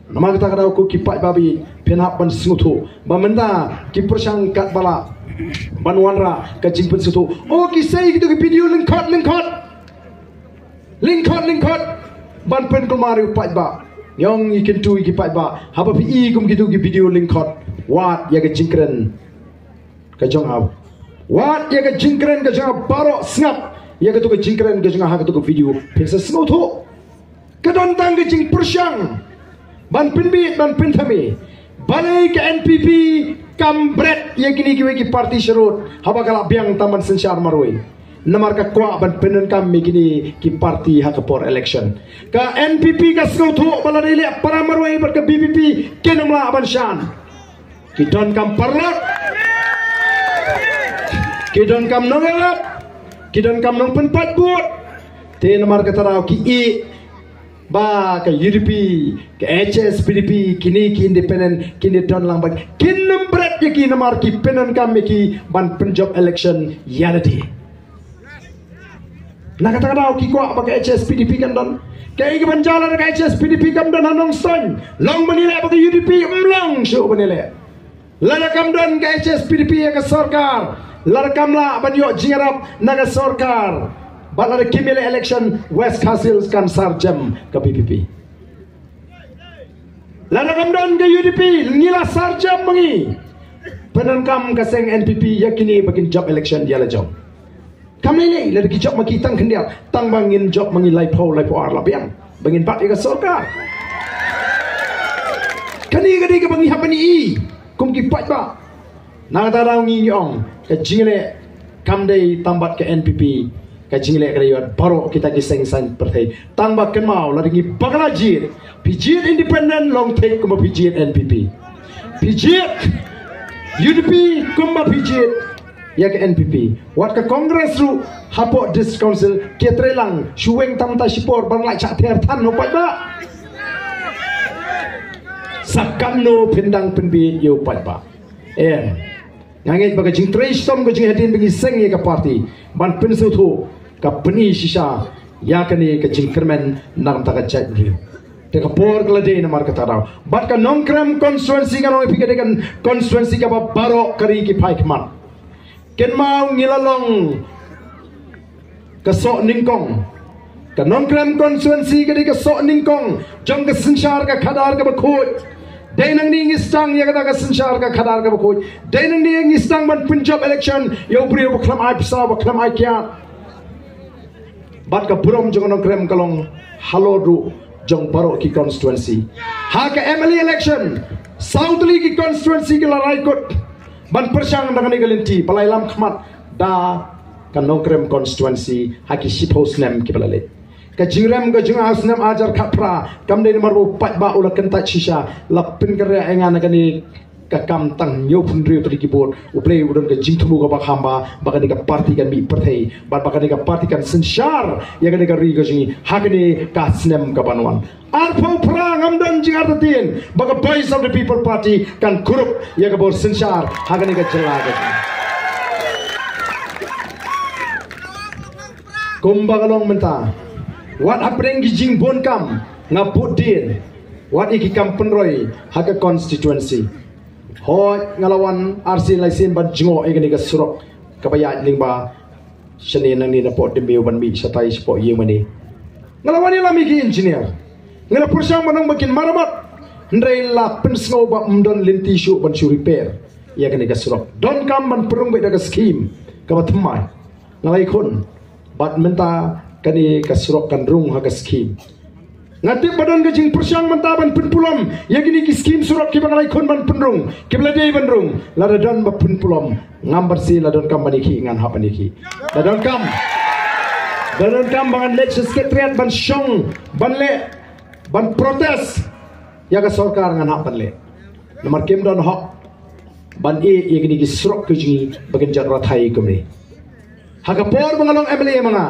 Namar kata ka daw ko ki paidbah, phin hap ban sngewthuh ba mynta ki pyrshang katba lah ban wanrah ka jingpynsngewthuh. O ki sei kito ki video lyngkhot lyngkhot. Lyngkhot lyngkhot ban pynkulmar ïa u paidbah. Ngi ong ngi kyntu ïa ki paidbah, haba phi i kum kito ki video lyngkhot, wad ïa ka jingkren ka jong nga. Wad ïa ka jingkren ka jong nga baroh, sngap ïa kato ka jingkren ka jong nga ha kato ka video, phin sa sngewthuh. Ka don tang ka jingpyrshang ban pynbit ban pynthame. Balei ka N P P kam bret ïa kine kiwei ki party sharud haba ka la biang tam ban synshar marwei? Namar ka kwah ban pyndonkam ïa kine ki party ha ka por election. Ka N P P ka sngewthuh ba lada ïaleh para marwei bad ka V P P kin ym lah ban shah. Ki donkam paralok, ki donkam nongïalap, ki donkam nongpynpait vote. Te namar kata daw ki ïohi ba ka U D P, ka H S P D P, kine ki independent, kine don lang bad kin ym bret ïa ki namar ki pyndonkam ïa ki ban pynjop election ïa lade. Na kata ka daw ki kwah ba ka H S P D P kan don. Kaei kaban jia lada ka H S P D P kam don ha Nongstoiñ? Long ban ïaleh bad ka U D P? Ym long shuh ban ïaleh. Lada kam don ka H S P D P ha ka sorkar, lada kam lah ban ïoh jingïarap na ka sorkar, bad lada kim ïaleh election, West Khasi Hills kan sarjem ka V P P. Lada kam don ka U D P, ngi la sarjem ma ngi. Pyndonkam ka seng N P P ïa kine ba kin jop election ïa la jong. Kam lei lei, lada ki jop ma ki tang khyndiat, tang ba ngin jop ma ngi laiphew, laiphew ar la biang ba ngin bat ïa ka sorkar. Kane ka dei kaba ngi hap ban ïohi kum ki paidbah. Na kata daw ngi ong ka jingïaleh kam dei tang bad ka N P P, ka jingïaleh ka dei bad baroh kita ki seng saiñ pyrthei. Tang ba kynmaw, lada ngi bakla jied, phi jied independent long thik kumba phi jied N P P. Phi jied U D P kumba phi jied ïa ka N P P. Wat ka Congress ruh hapoh District Council ki trei lang, shu weng tam ta shipor ban lait shah ther than u paidbah. Sa katno phin dang pynbieit ïa u paidbah? Em. Nga ngeit ba ka jingtrei shitom ka jinghadien ba ngi seng ïa ka party ban pynsngewthuh ka pyni shisha ïa kane ka jingkyrmen na ka bynta ka jaitbynriew. Te ka por ka la dei namar kata daw. Bad ka Nongkrem constituency, nga ong ïa phi, ka dei ka constituency kaba baroh ka ri ki phai khmat. Kynmaw, ngi la long ka soh nyngkong. Ka Nongkrem constituency ka dei ka soh nyngkong jong ka synshar ka khadar kaba khuid. Dei nangne ngi sdang ïa kata ka synshar ka khadar kaba khuid. Dei nangne ngi sdang ban pynjop election ïa u briew ba khlem ai pisa, ba khlem ai kiad. Bad ka burom jong ka Nongkrem ka long halor ruh jong baroh ki constituency. Ha ka M L A election, saw tylli ki constituency ki la rai kut ban pyrshang da kane ka lynti, ba la ïalam khmat da ka Nongkrem constituency ha ki shiphew snem kiba la leit. Ka jingrem ka jong nga ha u snem ar hajar khatphra kam dei namar ba u paidbah u la kyntait shisha, la pynkhreh ïa nga na kane ka kam tang hynñiewphew hynriew tylli ki vote. U Blei u don ka jingthmu kaba kham bha ba kane ka party kan mih pyrthei bad ba kane ka party kan synshar ïa kane ka ri ka jong ngi ha kane ka snem kaban wan. Arphew phra ngam don jingartatien ba ka Voice of the People Party kan kurup ïa ka bor synshar ha kane ka jylla ka jong ngi. Kumba ka long mynta, wat hapdeng ki jingbun kam nga bud dien wat ïa ki kam pynroi ha ka constituency. Hooid, nga la wan arsien laisien ban jngoh ïa kane ka surok kaba ïaid lyngba shane nangne napoh Dymbiaw ban mih shatai shapoh Ïingmane. Nga la wan ïalam ïa ki engineer, nga la pyrshang ban ong ba kin maramot, hynrei la pynsngew ba ym don lynti shuh ban shu repair ïa kane ka surok. Donkam ban pynrung beit da ka skim kaba thymmai. Nga la ïakhun bad mynta kane ka surok kan rung ha ka skim. Nga tip ba don ka jingpyrshang mynta ban pynpulom ïa kine ki skim surok kiba nga la ïakhun ban pynrung, kiba la dei ban rung. Lada don ba pynpulom, ngam banse, la donkam ban ïakhih ngan hap ban ïakhih. La donkam, la donkam ba ngan leit sha Secretariat ban shong ban leh, ban protest ïa ka sorkar, ngan hap ban leh. Namar kim don hok ban ïeh ïa kine ki surok ki jong ngi ba kin jot rathai kumne. Ha ka por ba nga long M L A ma nga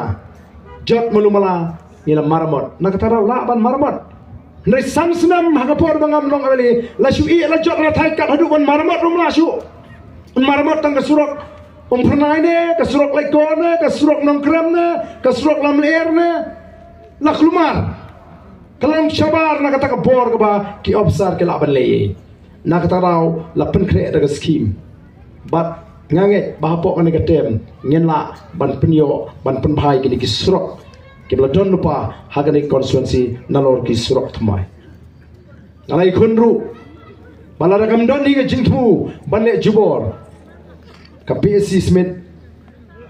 jot malu mala ngi la maramot. Na kata daw lah ban maramot. Hynrei san snem ha ka por ba ngam long M L A la shu ïeh la jot rathai kat haduh ban maramot ruh ym lah shuh. Ban maramot tang ka surok Umphyrnai ne, ka surok Laitkhor ne, ka surok Nongkrem ne, ka surok Lamlyer ne, la kulmar. Ka long shabar na kata ka bor kaba ki ophisar ki lah ban leh. Na kata daw la pynkhreh da ka skim. Bad nga ngeit ba hapoh kane ka term ngin lah ban pynïoh ban pynbha ïa kine ki surok kiba la don lypa ha kane ka constituency nalor ki surok thymmai. Nga la ïakhun ruh ba lada kam don hi ka jingthmu ban leh jubor, ka P A C Smit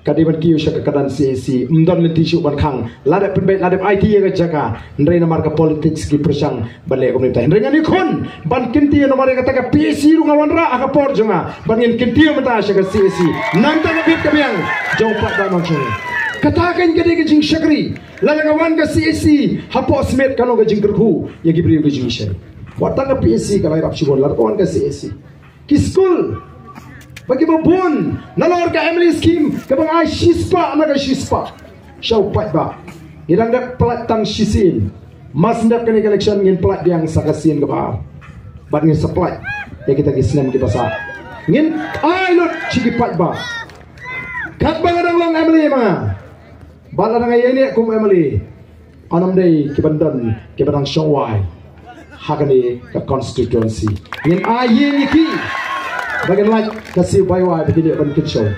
ka dei ban kiew sha ka kyrdan C A C. Ym don lynti shuh ban khang, la dep pynbeit, la dep aiti ïa ka jaka. Hynrei namar ka politics ki pyrshang ban leh kumne mynta. Hynrei ngan ïakhun ban kyntiew namar ïa kata ka P A C ruh nga wanrah ha ka por jong nga ban ngin kyntiew mynta sha ka C A C. Nangta ka bit ka biang jong u paidbah nongshong. Kata kan ka dei ka jingshakri. Lada ka wan ka C A C, hapoh smet ka long ka jingkyrkhu ïa ki briew ka jingshakri. Wat tang ka P S C ka la ïarap shibun, lada ka wan ka C A C. Ki skul ba kiba bun, nalor ka M L A scheme kaba ngai shispah na ka shispah sha u paidbah. Ngi dang dep pynlait tang shisien. Mar shen dep kane ka election ngin pynlait biang sa ka sien kaba ar. Bad ngin sa pynlait ïa kita ki snem kiba sah. Ngin ai lut sha ki paidbah. Katba nga dang long M L A ma nga, bad lada nga ïaineh kum M L A, yn ym dei kiban don kiba dang shong wai ha kane ka constituency. Ngin ai ïing ïa ki ba ngin lait ka siew bai wai ba ki dei ban kynshew.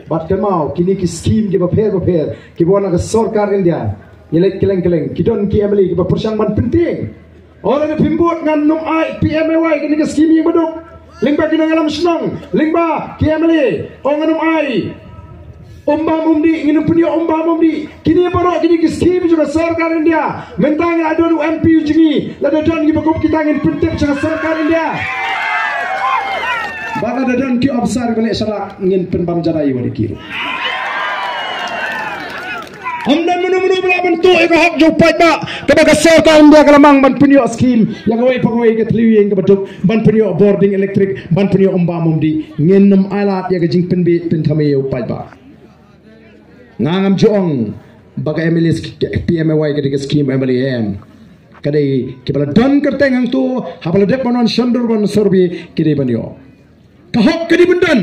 Bad kynmaw, kine ki scheme kiba pher bapher kiba wan na ka sorkar India, ïa leit kylleng kylleng, ki don ki M L A kiba pyrshang ban pyntieng. Ong lada phim bud ngan ym ai P M A Y, kine ki scheme ïing baduk. Lyngba ki nongïalam shnong, lyngba ki M L A, ong ngan ym ai umbam umdih, ngin ym pynïoh umbam umdih. Kine baroh kine ki scheme jong ka sorkar India. Mynta ngi la don u M P u jong ngi, lada don kiba kup kita ngin pyntip sha ka sorkar India. Bad lada don ki opsar ba leh shalak ngin pynbam jadai ïa ki ruh. Ym don mano mano ba lah ban tuh ïa ka hok jong u paidbah kaba ka sorkar India ka la mang ban pynïoh scheme ïa kawei pa kawei ka thliew ïing kaba duk, ban pynïoh bording elektrik, ban pynïoh umbam umdih. Ngin ym ailad ïa ka jingpynbit pynthame ïa u paidbah. Nga ngam ju ong ba ka M L A sch-, P M A Y ka dei ka scheme M L A, em. Ka dei kiba la don kyrteng hangto, haba la dep ban wan shon dur ban survey ki dei ban ïoh. Ka hok ka dei ban don.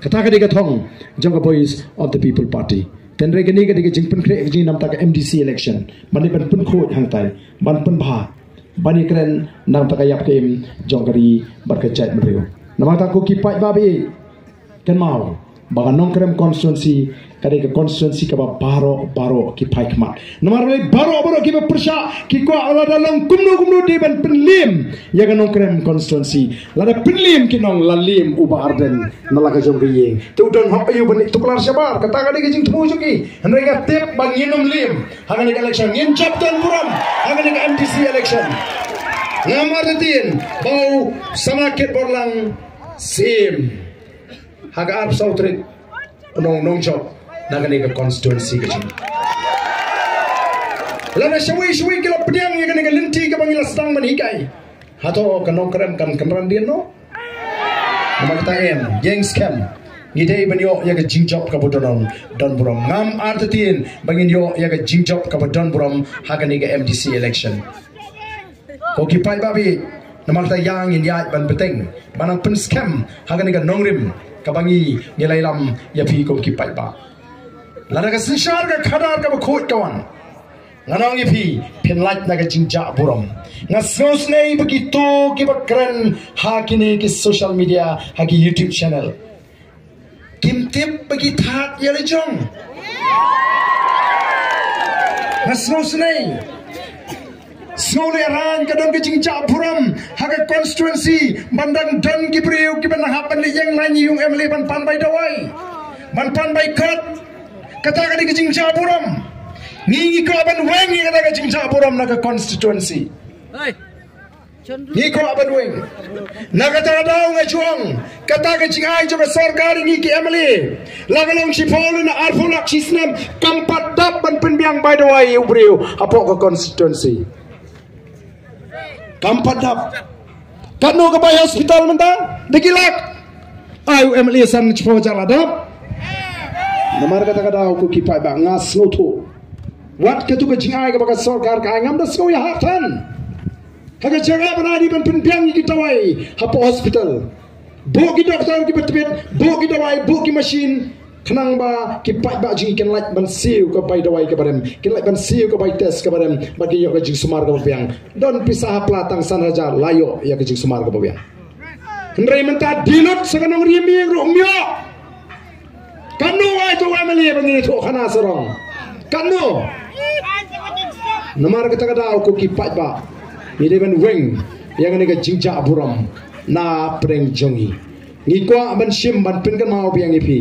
Kata ka dei ka thong jong ka Voice of the People Party. Hynrei kane ka dei ka jingpynkhreh ka jingïalam ta ka M D C election. Ban dei ban pynkhuid hangtai, ban pynbha, ban ïakren na ka bynta ka ïap ka im jong ka ri bad ka jaitbynriew. Namar kata ko ki paidbah ba ïeit, kynmaw ba ka Nongkrem constituency ka dei ka constituency kaba baroh baroh ki phai khmat. Namar balei? Baroh baroh kiba pyrshah ki kwah lada long kumno kumno dei ban pynliem ïa ka Nongkrem constituency. Lada pynliem ki nong, la liem u Bah Ardent na la ka jong ka ïing. Te u don hok aïu ban leit tuklar shabar? Kata ka dei ka jingthmu jong ki. Hynrei nga tip ba ngin ym liem ha kane ka election. Ngin jop don burom ha kane ka M D C election. Ngam artatien ba u Samla Kitborlang Syiem ha ka arphew saw tarik u nong nongjop na kane ka constituency ka jong ngi. Lada shawei shawei ki la pdiang ïa kane ka lynti kaba ngi la sdang ban hikai, hato ka Nongkrem kan kynran dien noh? Namar kata em, ïeng skhem. Ngi dei ban ïoh ïa ka jingjop kaba don, don burom. Ngam artatien ba ngin ïoh ïa ka jingjop kaba don burom ha kane ka M D C election. Ko ki paidbah ba ïeit, namar kata ïa ngin ïaid ban bteng, ban nang pynskhem ha kane ka nongrim kaba ngi, ngi la ïalam ïa phi ko ki paidbah. Lada ka synshar ka khadar kaba khuid ka wan, ngan ong ïa phi, phin lait na ka jingjah burom. Nga sngewsynei ba kito kiba kren ha kine ki social media, ha ki YouTube channel, kim tip ba ki thad ïa la jong. Nga sngewsynei. Sngewlehrain, ka don ka jingjah burom ha ka constituency ban dang don ki briew kiban hap ban leit ïeng lain ïa u M L A ban pan bai dawai, ban pan bai kot. Kata ka dei ka jingjah burom. Ngi, ngi kwah ban weng ïa kata ka jingjah burom na ka constituency. Ngi kwah ban weng. Na kata ka daw nga ju ong, kata ka jingai jong ka sorkar ïa ngi ki M L A, la ka long shiphew lane arphew lak shi snem, kam pat dap ban pynbiang bai dawai ïa u briew hapoh ka constituency. Kam pat dap. Katno ka bai hospital mynta? Da ki lak. Ai u M L A san shiphew hajar la dap. Namar kata ka daw ko ki paidbah, nga sngewthuh, wat katu ka jingai kaba ka sorkar ka ai, ngam da sngew ïahap than. Ha ka jaka ban ai ban pynbiang ïa ki dawai hapoh hospital, buh ki doktor kiba tbit, buh ki dawai, buh ki machine, khnang ba ki paidbah jong ngi kin lait ban siew ka bai dawai kaba rem, kin lait ban siew ka bai test kaba rem, ba kin ïoh ka jingsumar kaba biang. Don pisa ha pla tang san hajar la ïoh ïa ka jingsumar kaba biang. Hynrei mynta dei lut sa ka nongrim ïing ruh ym ïoh. Katno ai to M L A ba ngi thoh khana sarong? Katno? Namar kata ka daw ko ki paidbah, ngi dei ban weng ïa kane ka jingjah burom na pdeng jong ngi. Ngi kwah ban shim ban pynkynmaw biang ïa phi.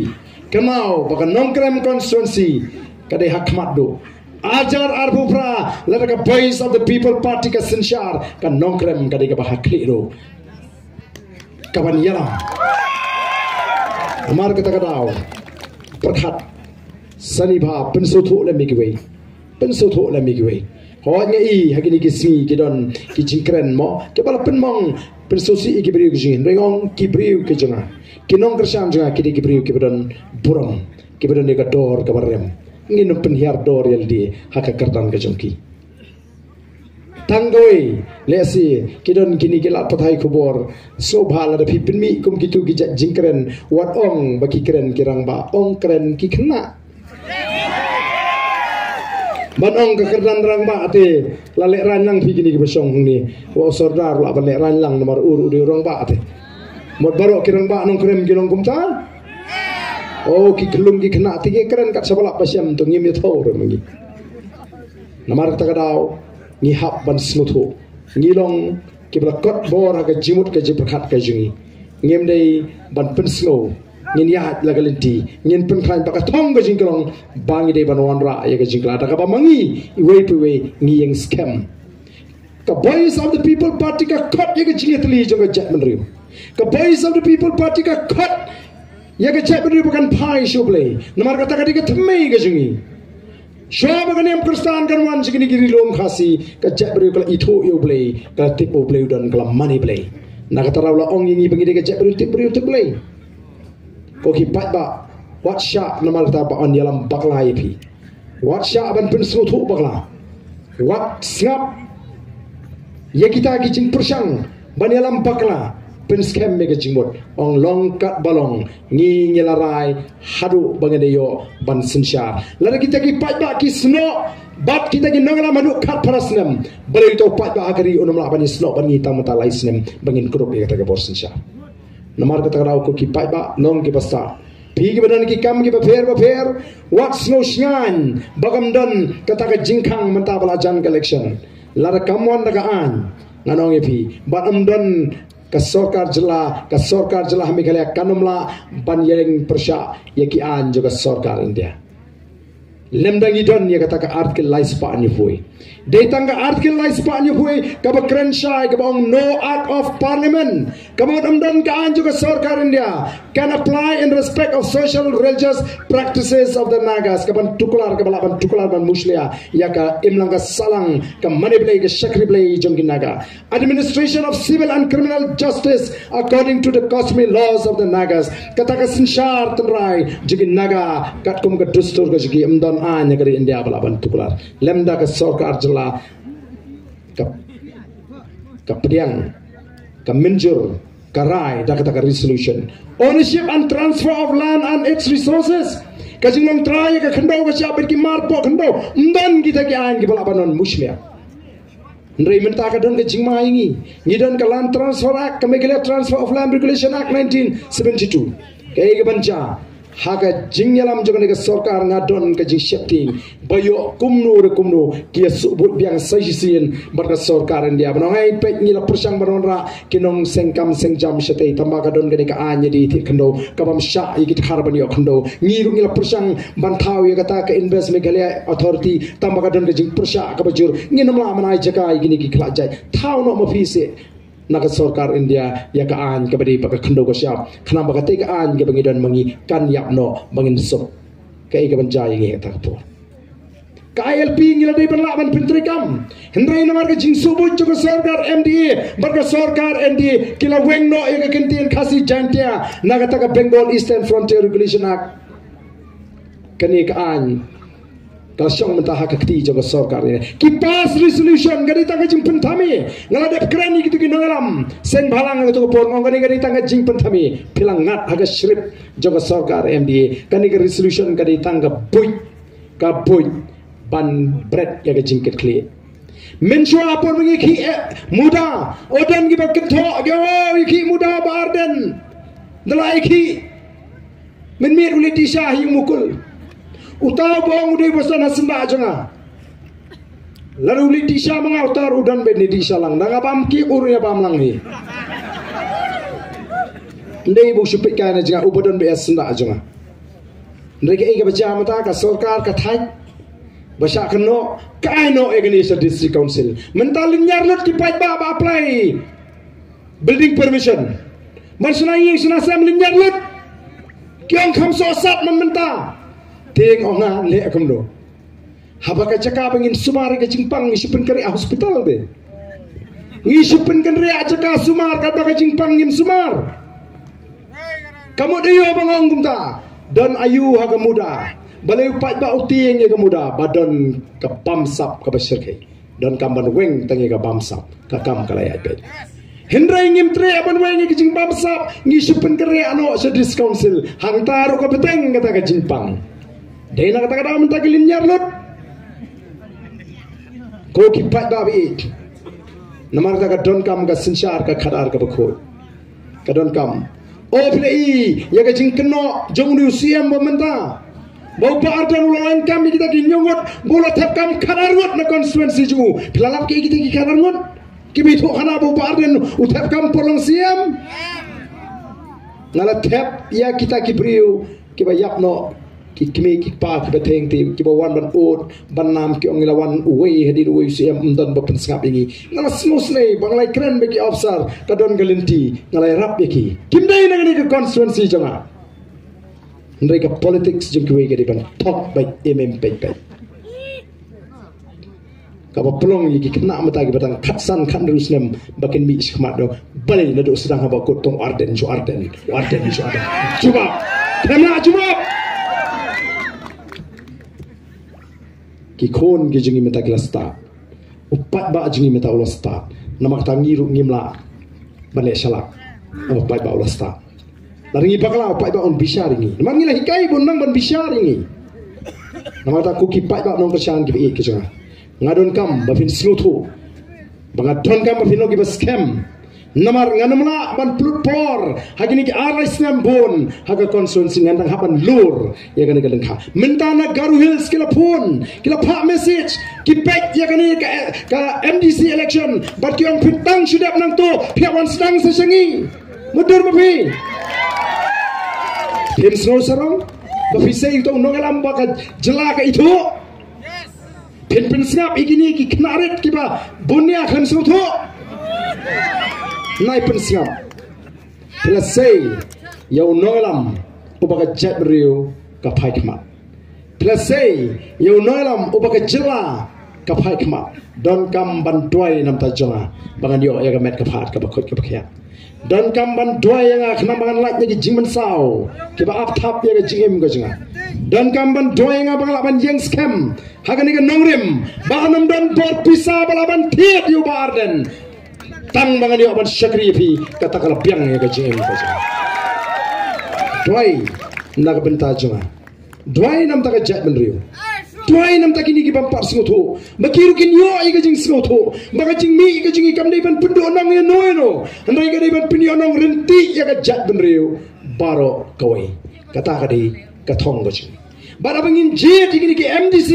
Kynmaw ba ka Nongkrem constituency ka dei ha khmat duh. Arhajar arphew phra, lada ka Voice of the People Party ka synshar, ka Nongkrem ka dei kaba ha khlieh ruh kaban ïalam. Namar kata ka daw, pyrkhat, Sani ba pynsngewthuh lem ïa kiwei. Pynsngewthuh lem ïa kiwei. Hooid, nga i ha kine ki sngi ki don ki jingkren mo, kiba la pynmong pynsngewsih ïa ki briew ki jingim. Hynrei ong ki briew ki jong nga, ki nongkyrshan jong nga ki dei ki briew kiba don burom, kiba don ïa ka dor kaba rem. Ngin ym pynhiar dor ïa lade ha ka kyrdan ka jong ki. Tang kawei, lehse ki don kine ki lad pathai khubor. Sngewbha lada phi pynmih kum kitu ki jait jingkren, wat ong ba ki kren ki rangbah, ong kren ki khynnah. Ban ong ka kyrdan rangbah te, la lehraiñ lang phi kine kiba shong hangne. Wa u sordar lah ban lehraiñ lang namar u ruh u dei u rangbah te. Mut baroh ki rangbah nongkren ki long kumta. O, ki khyllung ki khynnah te ki kren kat shaba lah ba shem, to ngim ïathuh ruh ma ngi. Namar kata ka daw ngi hap ban sngewthuh. Ngi long kiba la kot bor ha ka jingmut ka jingpyrkhat ka jong ngi. Ngim dei ban pynsngew. Ngin ïaid la ka lynti, ngin pynkhlaiñ ba ka thong ka jingkyllon ba ngi dei ban wanrah ïa ka jingkylla da kaba ma ngi iwei pa iwei ngi ïeng skhem. Ka Voice of the People Party ka khot ïa ka jingïatylli jong ka jaitbynriew. Ka Voice of the People Party ka khot ïa ka jaitbynriew ba kan phai sha U Blei. Namar kata ka dei ka thymmei ka jong ngi. Shuwa ba ka niam Khristan kan wan sha kine ki ri lum Khasi, ka jaitbynriew ka la ithuh ïa U Blei, ka la tip U Blei u don, ka la mane Blei. Na kata ruh la ong ïa ngi ba ngi dei ka jaitbynriew tip briew tip Blei. Ko ki paidbah, wat shah namar kata ba yn ïalam bakla ïa phi. Wat shah ban pynsngewthuh bakla. Wat sngap ïa kita ki jingpyrshang ban ïalam bakla, pynskhem ïa ka jingmut. Ong long kat ba long, ngi ngi la rai haduh ba ngi da ïoh ban synshar. Lada kita ki paidbah ki snoh bad kita ki nongïalam haduh khatphra snem, balei uto u paidbah ha ka ri un ym lah ban ïasnoh bad ngi tang mynta lai snem ba ngin kurup ïa kata ka bor synshar? Namar kata ka daw ko ki paidbah, long kiba sah. Phi kiba don ki kam kiba pher bapher, wat sngew shngaiñ ba kam don kata ka jingkhang mynta ba la jan ka election. Lada kam wan da ka aiñ, ngan ong ïa phi, bad ym don ka sorkar jylla, ka sorkar jylla ha Meghalaya kan ym lah ban ïeng pyrshah ïa ki aiñ jong ka sorkar India. Lymda ngi don ïa kata ka Article lai spah hynñiewphew. Dei tang ka Article lai spah hynñiewphew kaba kren shai, kaba ong no Act of Parliament, kaba mut ym don ka aiñ jong ka sorkar India can apply in respect of social religious practices of the Nagas, kaban tuklar, kaba lah ban tuklar ban mushlia ïa ka imlang ka sahlang, ka mane Blei, ka shakri Blei jong ki Naga. Administration of civil and criminal justice according to the customary laws of the Nagas. Kata ka synshar tynrai jong ki Naga katkum ka dustur ka jong ki, ym don aiñ ha ka ri India ba lah ban tuklar. Lymda ka sorkar jylla ka, ka pdiang, ka mynjur, ka rai da kata ka resolution. Ownership and transfer of land and its resources. Ka jinglong trai ïa ka khyndew ka shyiap bad ki mar poh khyndew, ym don kita ki aiñ kiba lah ban wan mushlia. Hynrei mynta ka don ka jingma ïa ngi. Ngi don ka Land Transfer Act, ka Meghalaya Transfer of Land Regulation Act nineteen seventy-two. Kaei kaban jia? Ha ka jingïalam jong kane ka sorkar nga don ka jingsheptieng ba ïoh kumno re kumno ki ïa shu buit biang sa shisien bad ka sorkar India. Ban ong ai peit ngi la pyrshang ban wanrah ki nongseng kam seng jam shatei, tangba ka don kane ka aiñ ïa ki thied khyndew kabym shah ïa ki dkhar ban ïoh khyndew. Ngi ruh ngi la pyrshang ban thaw ïa kata ka Invest Meghalaya Authority, tangba ka don ka jingpyrshah kaba jur. Ngin ym lah ban ai jaka ïa kine ki khlad jait. Thaw noh ma phi seh na ka sorkar India ïa ka aiñ kaba dei ba ka khyndew ka shyiap, khnang ba katei ka aiñ kaba ngi don ma ngi kan ïap noh ba ngin suk. Kaei kaban jia ïa ngi ha kata ka por? Ka I L P ngi la dei ban lah ban pyntreikam. Hynrei namar ka jingsngewbha jong ka sorkar M D A bad ka sorkar N D A, ki la weng noh ïa ka kyntien Khasi Jaintia na kata ka Bengal Eastern Frontier Regulation Act. Kane ka aiñ ka la shong mynta ha ka kti jong ka sorkar ne. Ki pass resolution, ka dei tang ka jingpynthame. Nga la dep kren ïa kitu ki nongïalam seng bhalang ha katu ka por, nga ong kane ka dei tang ka jingpynthame. Phi la ngat ha ka script jong ka sorkar M D A. Kane ka resolution ka dei tang ka buit, ka buit ban bret ïa ka jingkitkhlieh. Mynshuwa por ba ngi khih, eh, MUDA, u don kiba kynthoh, ki ong, oh, ïa khih MUDA Bah Ardent. Da la ïa khih, mynmiet u leit dih sha ha ïing Mukul. Uta uba ong u dei uba san ha syndah jong nga. Lada u leit dih sha ma nga, uta ruh u don ba dih sha lang. Da nga bam kik, u ruh ïa bam lang hi. Ym dei ba u shu peit kai na jong nga, uba don ba ïa syndah jong nga. Hynrei kaei kaba jia mynta, ka sorkar ka thait ba shah kynnoh, ka ai noh ïa kane sha District Council. Mynta lynñiar lut ki paidbah ba apply building permission. Man shna ïing shna sem lynñiar lut. Ki ong kham sohsat man mynta. Te ong nga leh kumno? Haba ka jaka ba ngin sumar ka jingpang ngi shu pynkynriah hospital te. Ngi shu pynkynriah jaka sumar, katba ka jingpang ngim sumar. Ka mut aïu ba nga ong kumta? Don aïu ha ka muda? Balei u paidbah u tieng ïa ka muda ba don ka bamsap kaba shyrkhei? Donkam ban weng tang ïa ka bamsap, ka kam ka la ïaid beit. Hynrei ngim treh ban weng ïa ka jingbamsap, ngi shu pynkynriah noh sha District Council. Hangta ruh ka bteng kata ka jingpang. Dei na kata ka daw mynta ki lynñiar lut. Ko ki paidbah ba ïeit. Namar kata ka donkam ka synshar ka khadar kaba khuid. Ka donkam. O phi la i ïa ka jingkynnoh jong u C M ba mynta, ba u Bah Ardent u la wan kam ïa kita ki hynñiew ngut, ba u la thep kam khadar ngut na constituency jong u. Phi la lap ki ïa kita ki khadar ngut kiba ïathuh khana ba u Bah Ardent u thep kam por long C M? Nga la thep ïa kita ki briew kiba ïap noh, ki kmie ki kpa kiba theng te, kiba wan ban ud ban nam, ki ong ngi la wan uwei hadien uwei, u C M ym don ba pynsngap ïa ngi. Nga la sngewsynei ba nga la ïakren bad ki officer, ka don ka lynti, nga la ïarap ïa ki. Kim dei na kane ka constituency jong nga. Hynrei ka politics jong kiwei ka dei ban thok bad im im peit peit. Kaba pynlong ïa ki khynnah mynta kiba tang khatsan khathynriew snem ba kin mih shakhmat, dei balei? Naduh sdang haba kut tang u Ardent shu Ardent, u Ardent shu Ardent. Jubab. Khlem lah jubab. Ki khun ki jong ngi mynta ki la stad. U paidbah jong ngi mynta u la stad. Namar kata ngi ruh ngim lah ban leh shalak. Namar u paidbah u la stad. Lada ngi bakla, u paidbah un bishar ïa ngi. Namar ngi la hikai ba un nang ban bishar ïa ngi. Namar kata ko ki paidbah nongkyrshan kiba ïeit ki jong nga, nga donkam ba phin sngewthuh ba nga donkam ba phin long kiba skhem. Namar ngan ym lah ban pynlut por ha kine ki ar lai snem bun ha ka constituency, ngan dang hap ban lur ïa kane ka lyngkha. Mynta na Garo Hills ki la phone, ki la phah message, ki peit ïa kane ka, ka M D C election bad ki ong phi tang shu dep nangto, phi hap ban sdang sa sha ngi. Mutdur ma phi? Phim sngew sarong ba phi sei uto u nongïalam ba ka jylla ka ithuh? Phin pynsngap ïa kine ki khynnah rit kiba bun nia khlem sngewthuh? Nai pynsngap. Phi la sei ïa u nongïalam uba ka jaitbynriew ka phai khmat. Phi la sei ïa u nongïalam uba ka jylla ka phai khmat. Donkam ban duwai na bynta jong nga ba ngan ïoh ïa ka met ka phad kaba khuid kaba khiah. Donkam ban duwai ïa nga khnang ba ngan lait na ki jingmynsaw kiba ap thap ïa ka jingim ka jong nga. Donkam ban duwai ïa nga ba nga lah ban ïeng skhem ha kane ka nongrim, ba kan ym don bor pisa ba lah ban thied ïa u Bah Ardent. Tang ba ngan ïoh ban shakri ïa phi, kata ka la biang ïa ka jingim ka jong nga. Duwai na ka bynta jong nga. Duwai na bynta ka jaitbynriew. Duwai na bynta kine ki bym pat sngewthuh, ba ki ruh kin ïoh ïa ka jingsngewthuh ba ka jingmih ka jong ngi kam dei ban pynduhnong ïano ïano, hynrei ka dei ban pynïohnong ryntih ïa ka jaitbynriew baroh kawei. Kata ka dei ka thong ka jong ngi. Bad haba ngin jied ïa kine ki M D C,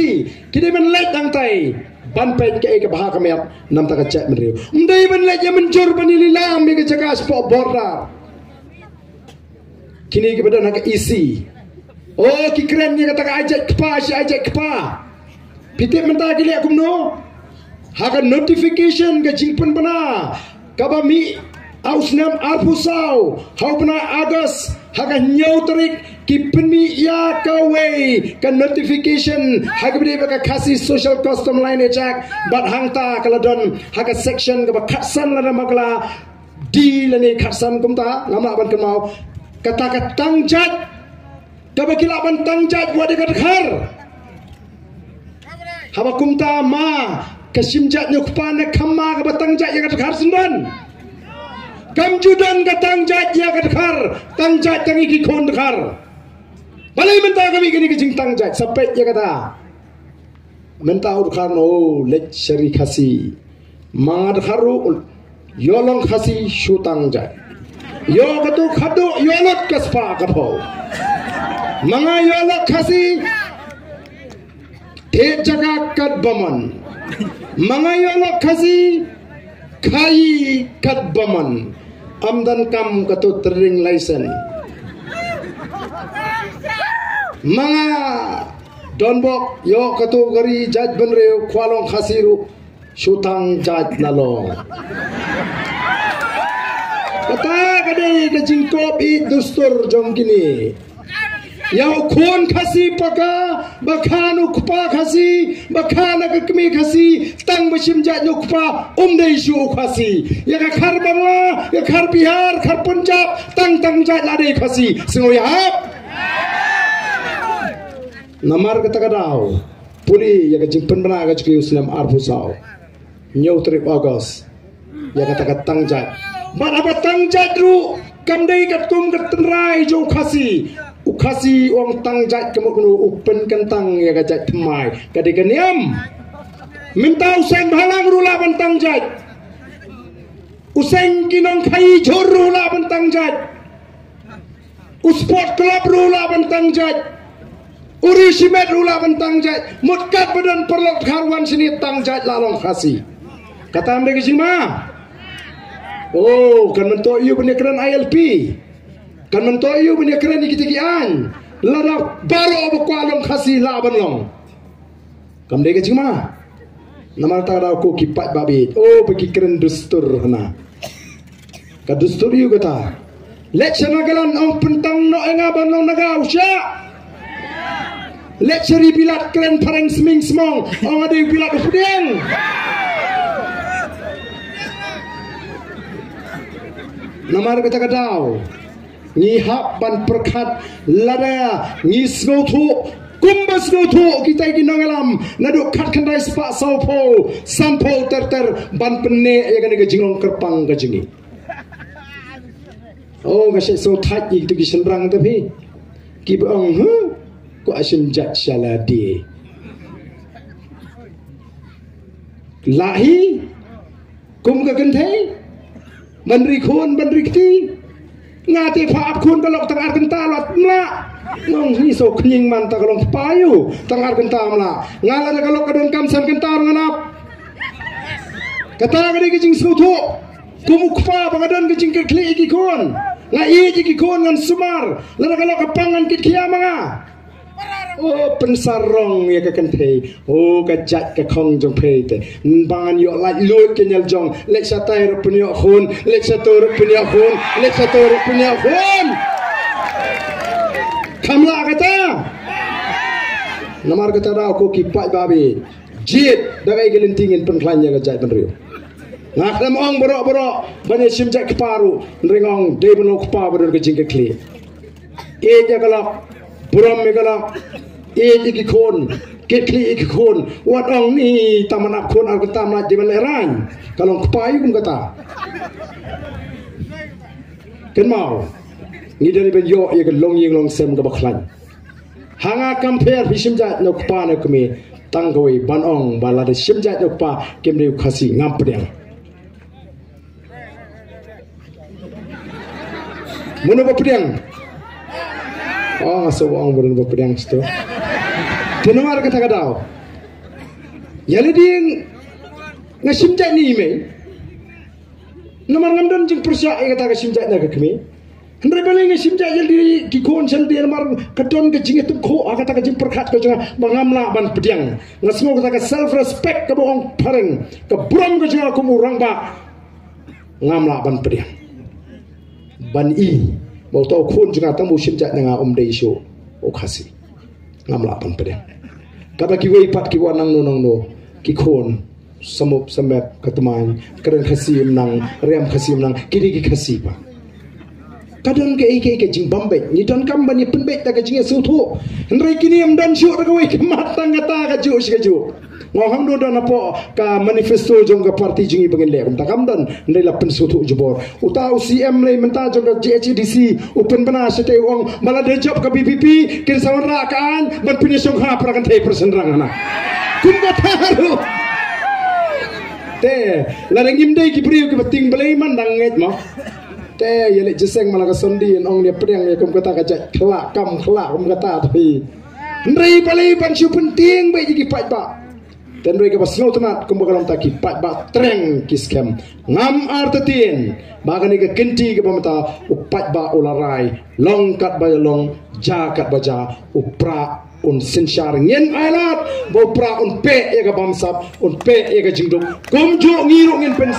ki dei ban leit hangtai ban peit kaei ka bha ka miat na bynta ka jaitbynriew. Ym dei ban leit ïa mynjur ban ïa lilam ïa ka jaka shapoh border. Kine kiba don ha ka E C, o, ki kren ïa kata ka ai jait kpa, shi ai jait kpa. Phi tip mynta ki leh kumno? Ha ka notification ka jingpynbna kaba mih ha u snem arphew saw, ha u bnai August, ha ka hynñiew tarik, ki pynmih ïa kawei ka notification ha kaba ïadei bad ka Khasi Social Custom Lineage Act. Bad hangta ka la don ha ka section kaba khatsan lane bakla D lane khatsan kumta, ngam lah ban kynmaw. Kata ka tang jait kaba ki lah ban tang jait wat ïa ka dkhar. Haba kumta ma, ka shim jait ñiuhkpa ne kham ma kaba tang jait ïa ka dkhar syndon? Kam ju don ka tang jait ïa ka dkhar, tang jait tang ïa ki khun dkhar. Balei mynta ka mih kane ka jingtang jait? Sa peit ïa kata. Mynta u dkhar no leit sha ri Khasi. Ma nga dkhar ruh, ïoh long Khasi shu tang jait. Ïoh katu khadduh, ïoh lut ka spah ka phew. Ma nga ïoh long Khasi, thied jaka katba mon. Ma nga ïoh long Khasi, khaïi katba mon. Ym donkam katu trading license. Ma nga donbok ïoh katu ka ri jaitbynriew, khwa long Khasi ruh shu tang jait na long. Kata ka dei ka jingkop ïeit dustur jong kine. Ïa u khun Khasi paka, ba kha na u kpa Khasi, ba kha na ka kmie Khasi, tang ba shim jait na u kpa, um dei shuh u Khasi. Ïa ka khar Bangla, ïa khar Bihar, khar Punjab, tang tang jait la dei Khasi. Sngew ïahap. Namar kata ka daw, pule ïa ka jingpynbna ka jong ki u snem arphew saw. Hynñiew tarik August. Ïa kata ka tang jait. Bad haba tang jait ruh, kam dei katkum ka tynrai jong u Khasi. U Khasi u ong tang jait ka mut kumno, u pynkyntang ïa ka jait thymmai. Ka dei ka niam. Mynta u seng bhalang ruh lah ban tang jait. U seng ki nongkhaii jhur ruh lah ban tang jait. U sport club ruh lah ban tang jait. U ri shimet ruh lah ban tang jait. Mut katba don paralok Dkhar wan shane tang jait la long Khasi. Kata ym dei ka jingma. Oh, kan myntoi ïa u ban ïakren I L P. Kan myntoi ïa u ban ïakren ïa kita ki aiñ. Lada baroh ba kwah long Khasi lah ban long. Kam dei ka jingma. Namar kata ka daw ko ki paidbah baieit, oh, ba ki kren dustur hana. Ka dustur ïa u kata. Leit sha Nagaland ong pyntang noh ïa nga ban long Naga, u shah. Leit sha ri Bilat kren phareng sming smong, ong nga dei Bilat u pdiang. Namar kata ka daw ngi hap ban pyrkhat lada ngi sngewthuh kumba sngewthuh kita ki nongïalam naduh khatkhyndai spah sawphew sanphew ter ter ban pynneh ïa kane ka jinglong kyrpang ka jong ngi. Oh, nga sngewthait ïa kito ki shynrang te phi kiba ong, huh? Kwah shim jait sha lade. Lah hi kum ka kynthei ban ri khun ban ri kti. Nga te pha ap khun ka lok tang ar kynta la mlah. Ngong hi so khñing man ta ka long kpa ïa u tang ar kynta mlah. Nga lada ka lok ka don kam san kynta ruh ngan ap. Kata ka dei ka jingsngewthuh. Kum u kpa ba nga don ka jingkitkhlieh ïa ki khun. Nga ïeit ïa ki khun ngan sumar. Lada ka lok ka pang ngan kit khia ma nga. Oh, pynsarong ïa ka kynthei. Oh, ka jait ka khong jong phi te. Ba ngan ïoh lait luid ka ñial jong. Leit shatai ruh pynïoh khun. Leit shato ruh pynïoh khun. Leit shato ruh pynïoh khun. Kam lah kata. Namar kata daw ko ki paidbah baieit. Jied da kaei ka lynti ngin pynkhlaiñ ïa ka jaitbynriew. Nga khlem ong baroh baroh ban ïa shim jait kpa ruh, hynrei nga ong dei ban long kpa ba don ka jingkitkhlieh. Ïeit ïa ka lok, burom ïa ka lok, ïeit ïa ki khun, kitkhlieh ïa ki khun. Wat ong ni tang ban ap khun ar kynta mlah dei ban lehraiñ. Ka long kpa ïa kum kata. Kynmaw, ngi dei ban ïoh ïa ka longïing longsem kaba khlaiñ. Ha nga kam pher phi shim jait na u kpa na u kmie. Tang kawei ban ong ba lada shim jait na u kpa kim dei u Khasi ngam pdiang. Mano ba pdiang? Oh, nga shu ong mano ba pdiang sto. Te namar kata ka daw. Ïa lade nga shim jait na i mei. Namar ngam don jingpyrshah ïa kata ka shim jait na ka kmie. Hynrei balei nga shim jait ïa lade ki khun sha lade namar ka don ka jingïatyngkhuh ha kata ka jingpyrkhat ka jong nga ba ngam lah ban pdiang. Nga sngew kata ka self respect kaba ong phareng, ka burom ka jong nga kum u rangbah. Ngam lah ban pdiang ban i ba uta u khun jong nga tang ba u shim jait na nga um dei shuh u Khasi. Ngam lah ban pdiang. Kaba kiwei pat ki wan nangno nangno ki khun, Samup Samep ka tmaiñ, kren Khasi ym nang, riam Khasi ym nang, kine ki Khasi ba. Ka don kaei kaei ka jingbym beit, ngi donkam ban ïa pynbeit da ka jingïasngewthuh. Hynrei kine ym don shuh da kawei ka mat tang kata kajuh shi kajuh. Nga ong ham don don hapoh ka manifesto jong ka party jong ngi ba ngin leh kumta, kam don, hynrei la pynsngewthuh jubor. Uta u C M lei mynta jong ka G H A D C u pynbna shatei u ong ba lada jop ka V P P kin sa wanrah ka aiñ ban pynïashongha para kynthei para shynrang hana. Kum kata ruh. Te lada ngim dei ki briew kiba tieng Blei man dang ngeit mo. Te ïa leit jingïaseng ma la ka Sunday yn ong ne pdiang ïa kum kata ka jait khlah kam khlah kum kata te. Hynrei balei ban shu pyntieng beit ïa ki paidbah. Te hynrei kaba sngewtynnat kumba ka long ta ki paidbah treng ki skhem. Ngam artatien ba kane ka kynti kaba mynta u paidbah u la rai, long katba long, jia katba jia, u Prah un synshar. Ngin ailad ba u Prah un peh ïa ka bamsap, un peh ïa ka jingduk. Kumjuh ngi ruh ngin pyn